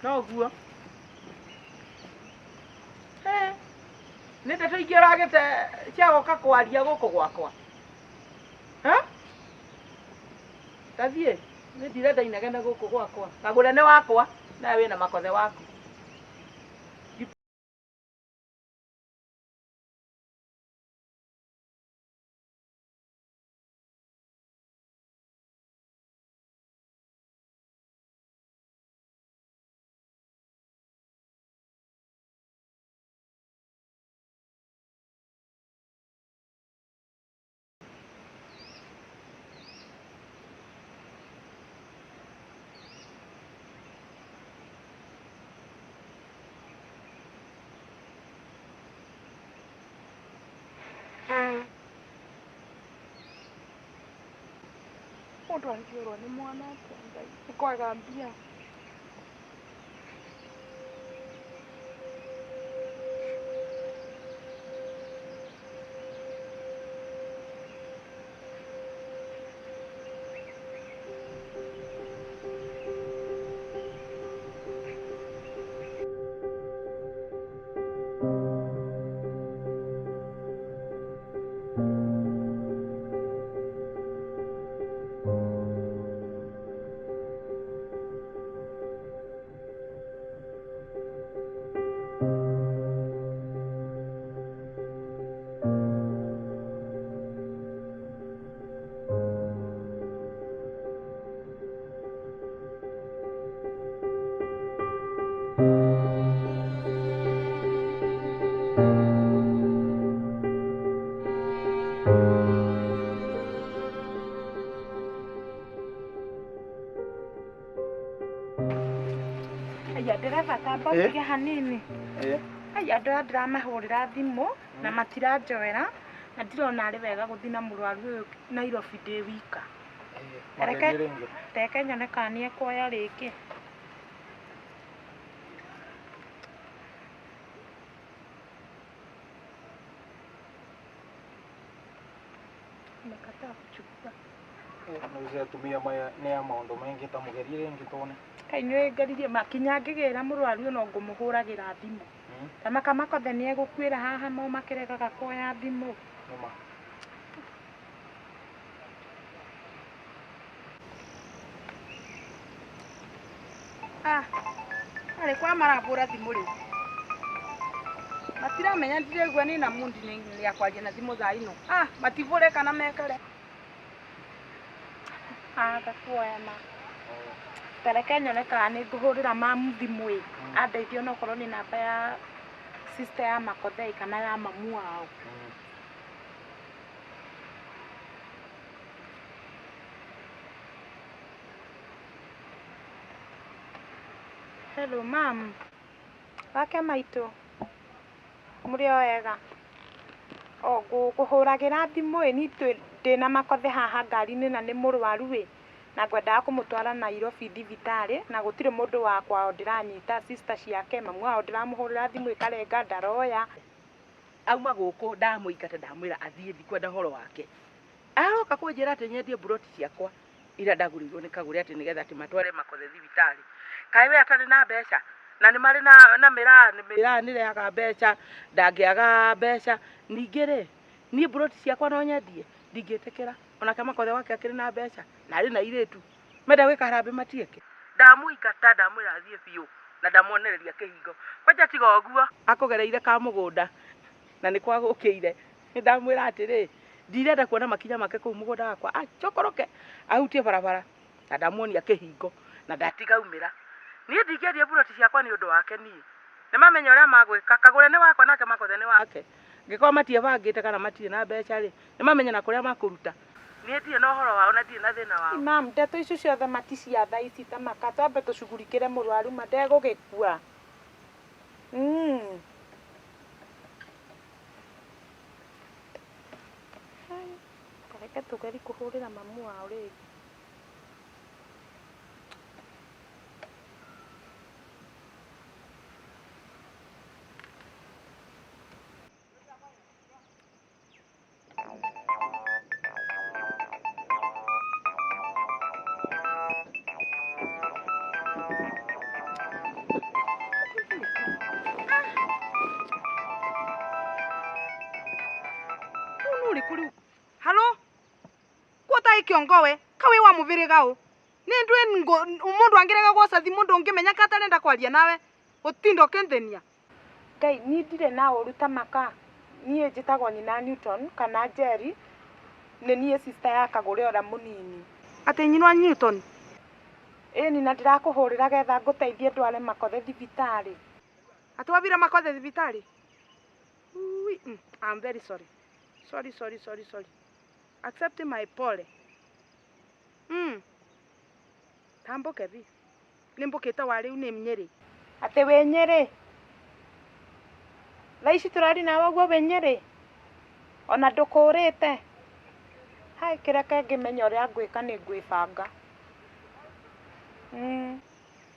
Speaker 12: Noguo. Nĩ ndeto ingĩ ũragĩte cia gũka kwaria gũkũ gwakwa. Tathiĩ nĩ ndirenda inegene gũkũ gwakwa. Kagũre nĩ wakwa nawe wĩna makothe waku.
Speaker 9: Mũndũ angĩũrwo nĩ mwana atĩa Ngai nĩ kwaga mbia. Hanini.
Speaker 13: Eh.
Speaker 9: Ai andũ aya ndĩramahũrĩra thimũ na matiranjoera na ndirona arĩ wega gũthiĩ na mũrwaru ũyũ Nairobi ndĩ wika. Reke reke nyone kana nĩekuoya rĩngĩ. Amekataa kuchukua.
Speaker 13: Atumia maya nĩ a maũndũ maingĩ ta mũgerie rĩngĩ tuone.
Speaker 9: Kaĩ nĩũĩ ngeririe makinya ngĩgĩra mũrwaru ũyũ no ngũmũhũragĩra thimũ. Tamaka Makothe nĩegũkuĩra haha mo makĩregaga kuoya thimũ.
Speaker 13: Nĩma.
Speaker 14: Ah, arĩ kwa marahũra thimũ rĩu. Matiramenya ndiraigua nĩ na mundi nĩ ya kwaria na thimũ thaa ino. Ah, matibũre kana mekare.
Speaker 9: Aga kuoya ma. Tareke nyone kana nĩ ngũhũrĩra mamu thimũ ĩ. Andeithie onokorwo nĩ namba ya sister ya Makothe kana ya mamu wao. Hello mam. Wake maitũ. Mũrĩ o ega. O ngũkũhũragĩra thimũ ĩ ni ndĩna Makothe haha ngari-inĩ na nĩ mũrwaru ĩ na ngwendaga kũmũtwara Nairobi thibitarĩ na gũtirĩ mũndũ wa kwao ndĩranyita sister ciake mamu wao ndĩramũhũrĩra thimũ ĩkarenga ndaroya.
Speaker 12: Auma gũkũ ndamũingata ndamwĩra athiĩ ndikwenda ũhoro wake. Aroka kũnjĩra atĩ nyendie mburoti ciakwa ira ndagũrĩirwo nĩ Kagũre atĩ nĩgetha atĩ matware Makothe thibitarĩ. Kaĩ we atarĩ na mbeca na nĩ marĩ na mĩraa mĩraa nĩrehaga mbeca ndangĩaga mbeca. Ningĩ rĩ niĩ mburoti ciakwa no nyendie ndingĩtĩkĩra onake Makothe wake akĩrĩ na mbeca na arĩ na airĩtu menda gwĩka harambĩ matieke. Ndamũingata ndamwĩra athiĩ biũ na ndamwonereria kĩhingo kwanja tiga ũguo akũgereire ka mũgũnda na nĩ kwagũkĩire. Nĩndamwĩra atĩrĩ ndirenda kuona makinya make kũu mũgũnda wakwa acokoroke ahutie barabara na ndamuonia kĩhingo na ndatiga aumĩra. Niĩ ndingĩendia mburoti ciakwa nĩ ũndũ wake niĩ. Nĩmamenya ũrĩa magwĩka Kagũre nĩ wakwa nake Makothe nĩ wake. Ngĩkorwo matiebangĩte kana matirĩ na mbeca rĩ nĩmamenya na kũrĩa makũruta. Niĩ ndirĩ na ũhoro wao na ndirĩ na thĩna wao.
Speaker 9: Mam, ndeto icio ciothe mati cia thaa ici ta maka twambe tũcugurikĩre mũrwaru ma ndegũgĩkua. Reke tũgerie kũhũrĩra mamu wao rĩngĩ.
Speaker 14: Halo? Kuota ikiongowe kawe wa mubiriga u ni ndwi mundu angirega gwoca thimu ndungimenya ka atarenda kwaria nawe gutinda ukithenia.
Speaker 9: Ngai ni ndirĩ na ũru ta maka niĩ njĩtagwo nyina Newton kana Jerry nĩ niĩ sister ya Kagũre ũrĩa mũnini.
Speaker 14: Atĩ nyina wa Newton?
Speaker 9: Ĩni na ndĩrakũhũrĩra getha ngũteithie ndware Makothe thibitarĩ.
Speaker 14: Atĩ wabira Makothe thibitarĩ? I'm very sorry. Sorry, sorry, sorry, sorry. Accept my pole. Tamboke thi. Nimbukite wa riu ni Nyeri.
Speaker 9: Atĩ wĩ Nyeri? Thaa ici tũrari nawe ũguo wĩ Nyeri? Ona ndũkũrĩte? Hai kĩreke ngĩmenye ũrĩa ngwĩka nĩ ngwĩbanga.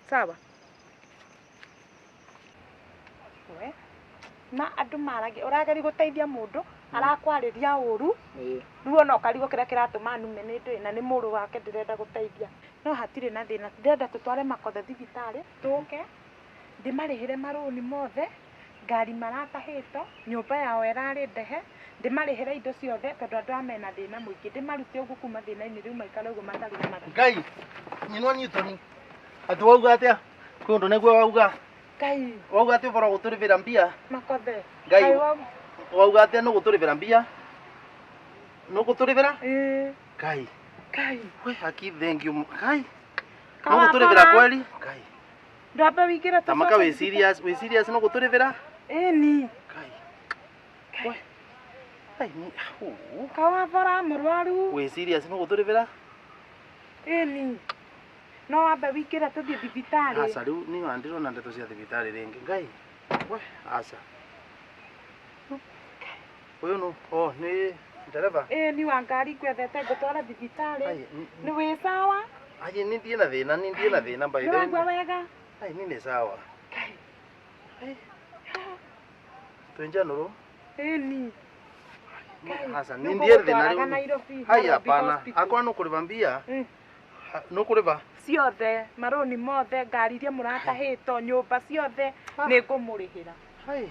Speaker 14: Sawa.
Speaker 9: We na andũ maragia ũrageria gũteithia mũndũ arakwarĩria ũru rĩu ona ũkarigwo kĩrĩa kĩratũma nume nĩ ndũĩ na nĩ mũrũ wake ndĩrenda gũteithia. No hatirĩ na thĩna ndĩrenda tũtware Makothe thibitarĩ tũke ndĩmarĩhĩre marũni mothe ngari maratahĩtwo nyũmba yao ĩrarĩ ndehe ndĩmarĩhĩre indo ciothe tondũ andũ aya mena thĩna mũingĩ ndĩmarute ũguo kuma thĩna-inĩ rĩu maikare ũguo matarĩ na mathĩna.
Speaker 3: Ngai nyinwa Newton atĩ wauga atĩa kwĩ ũndũ nĩguo wauga.
Speaker 9: Ngai
Speaker 3: wauga atĩ ũbora gũtũrĩbĩra mbia.
Speaker 9: Makothe
Speaker 3: Ngai wauga atĩa nĩ gũtũrĩbĩra mbia nĩ gũtũrĩbĩra. Ngai
Speaker 9: Ngai
Speaker 3: we haki thank you Ngai nĩ gũtũrĩbĩra kweli. Ngai
Speaker 9: ndwambe wĩingĩre
Speaker 3: tamaka wĩ serious wĩ serious nĩ gũtũrĩbĩra.
Speaker 9: Ĩni
Speaker 3: Ngai we ai ni
Speaker 9: kawabora mũrwaru
Speaker 3: wĩ serious nĩ gũtũrĩbĩra.
Speaker 9: Ĩni No wambe wingĩre tũthiĩ thibitarĩ.
Speaker 3: Aca rĩu niĩ ona ndirona ndeto cia thibitarĩ rĩngĩ. Ngai. We, aca. Ũyũ nũ? Oh, nĩ ndereba.
Speaker 9: Ĩĩ ni wa ngari ngwethete ngũtwara thibitarĩ.
Speaker 3: Ai,
Speaker 9: Nĩ wĩ sawa?
Speaker 3: Ai, ni ndiĩ na thĩna, ni ndiĩ na thĩna by
Speaker 9: Nĩ
Speaker 3: the
Speaker 9: waigua
Speaker 3: way.
Speaker 9: wega?
Speaker 3: Ai, ni nĩ sawa. Twĩnjanũrwo?
Speaker 9: Ĩĩ ni.
Speaker 3: Aca,
Speaker 9: Nĩ
Speaker 3: ni ndiĩ thĩna
Speaker 9: ngũgũtwaraga
Speaker 3: rĩu.
Speaker 9: Nairobi.
Speaker 3: Hai,
Speaker 9: Nairobi
Speaker 3: hapana.
Speaker 9: Hospital.
Speaker 3: Akorwo nũkũrĩba mbia, nũkũrĩba?
Speaker 9: Ciothe, marũni mothe, ngari iria mũratahĩtwo, nyũmba ciothe, nĩ ngũmũrĩhĩra.
Speaker 3: Hai.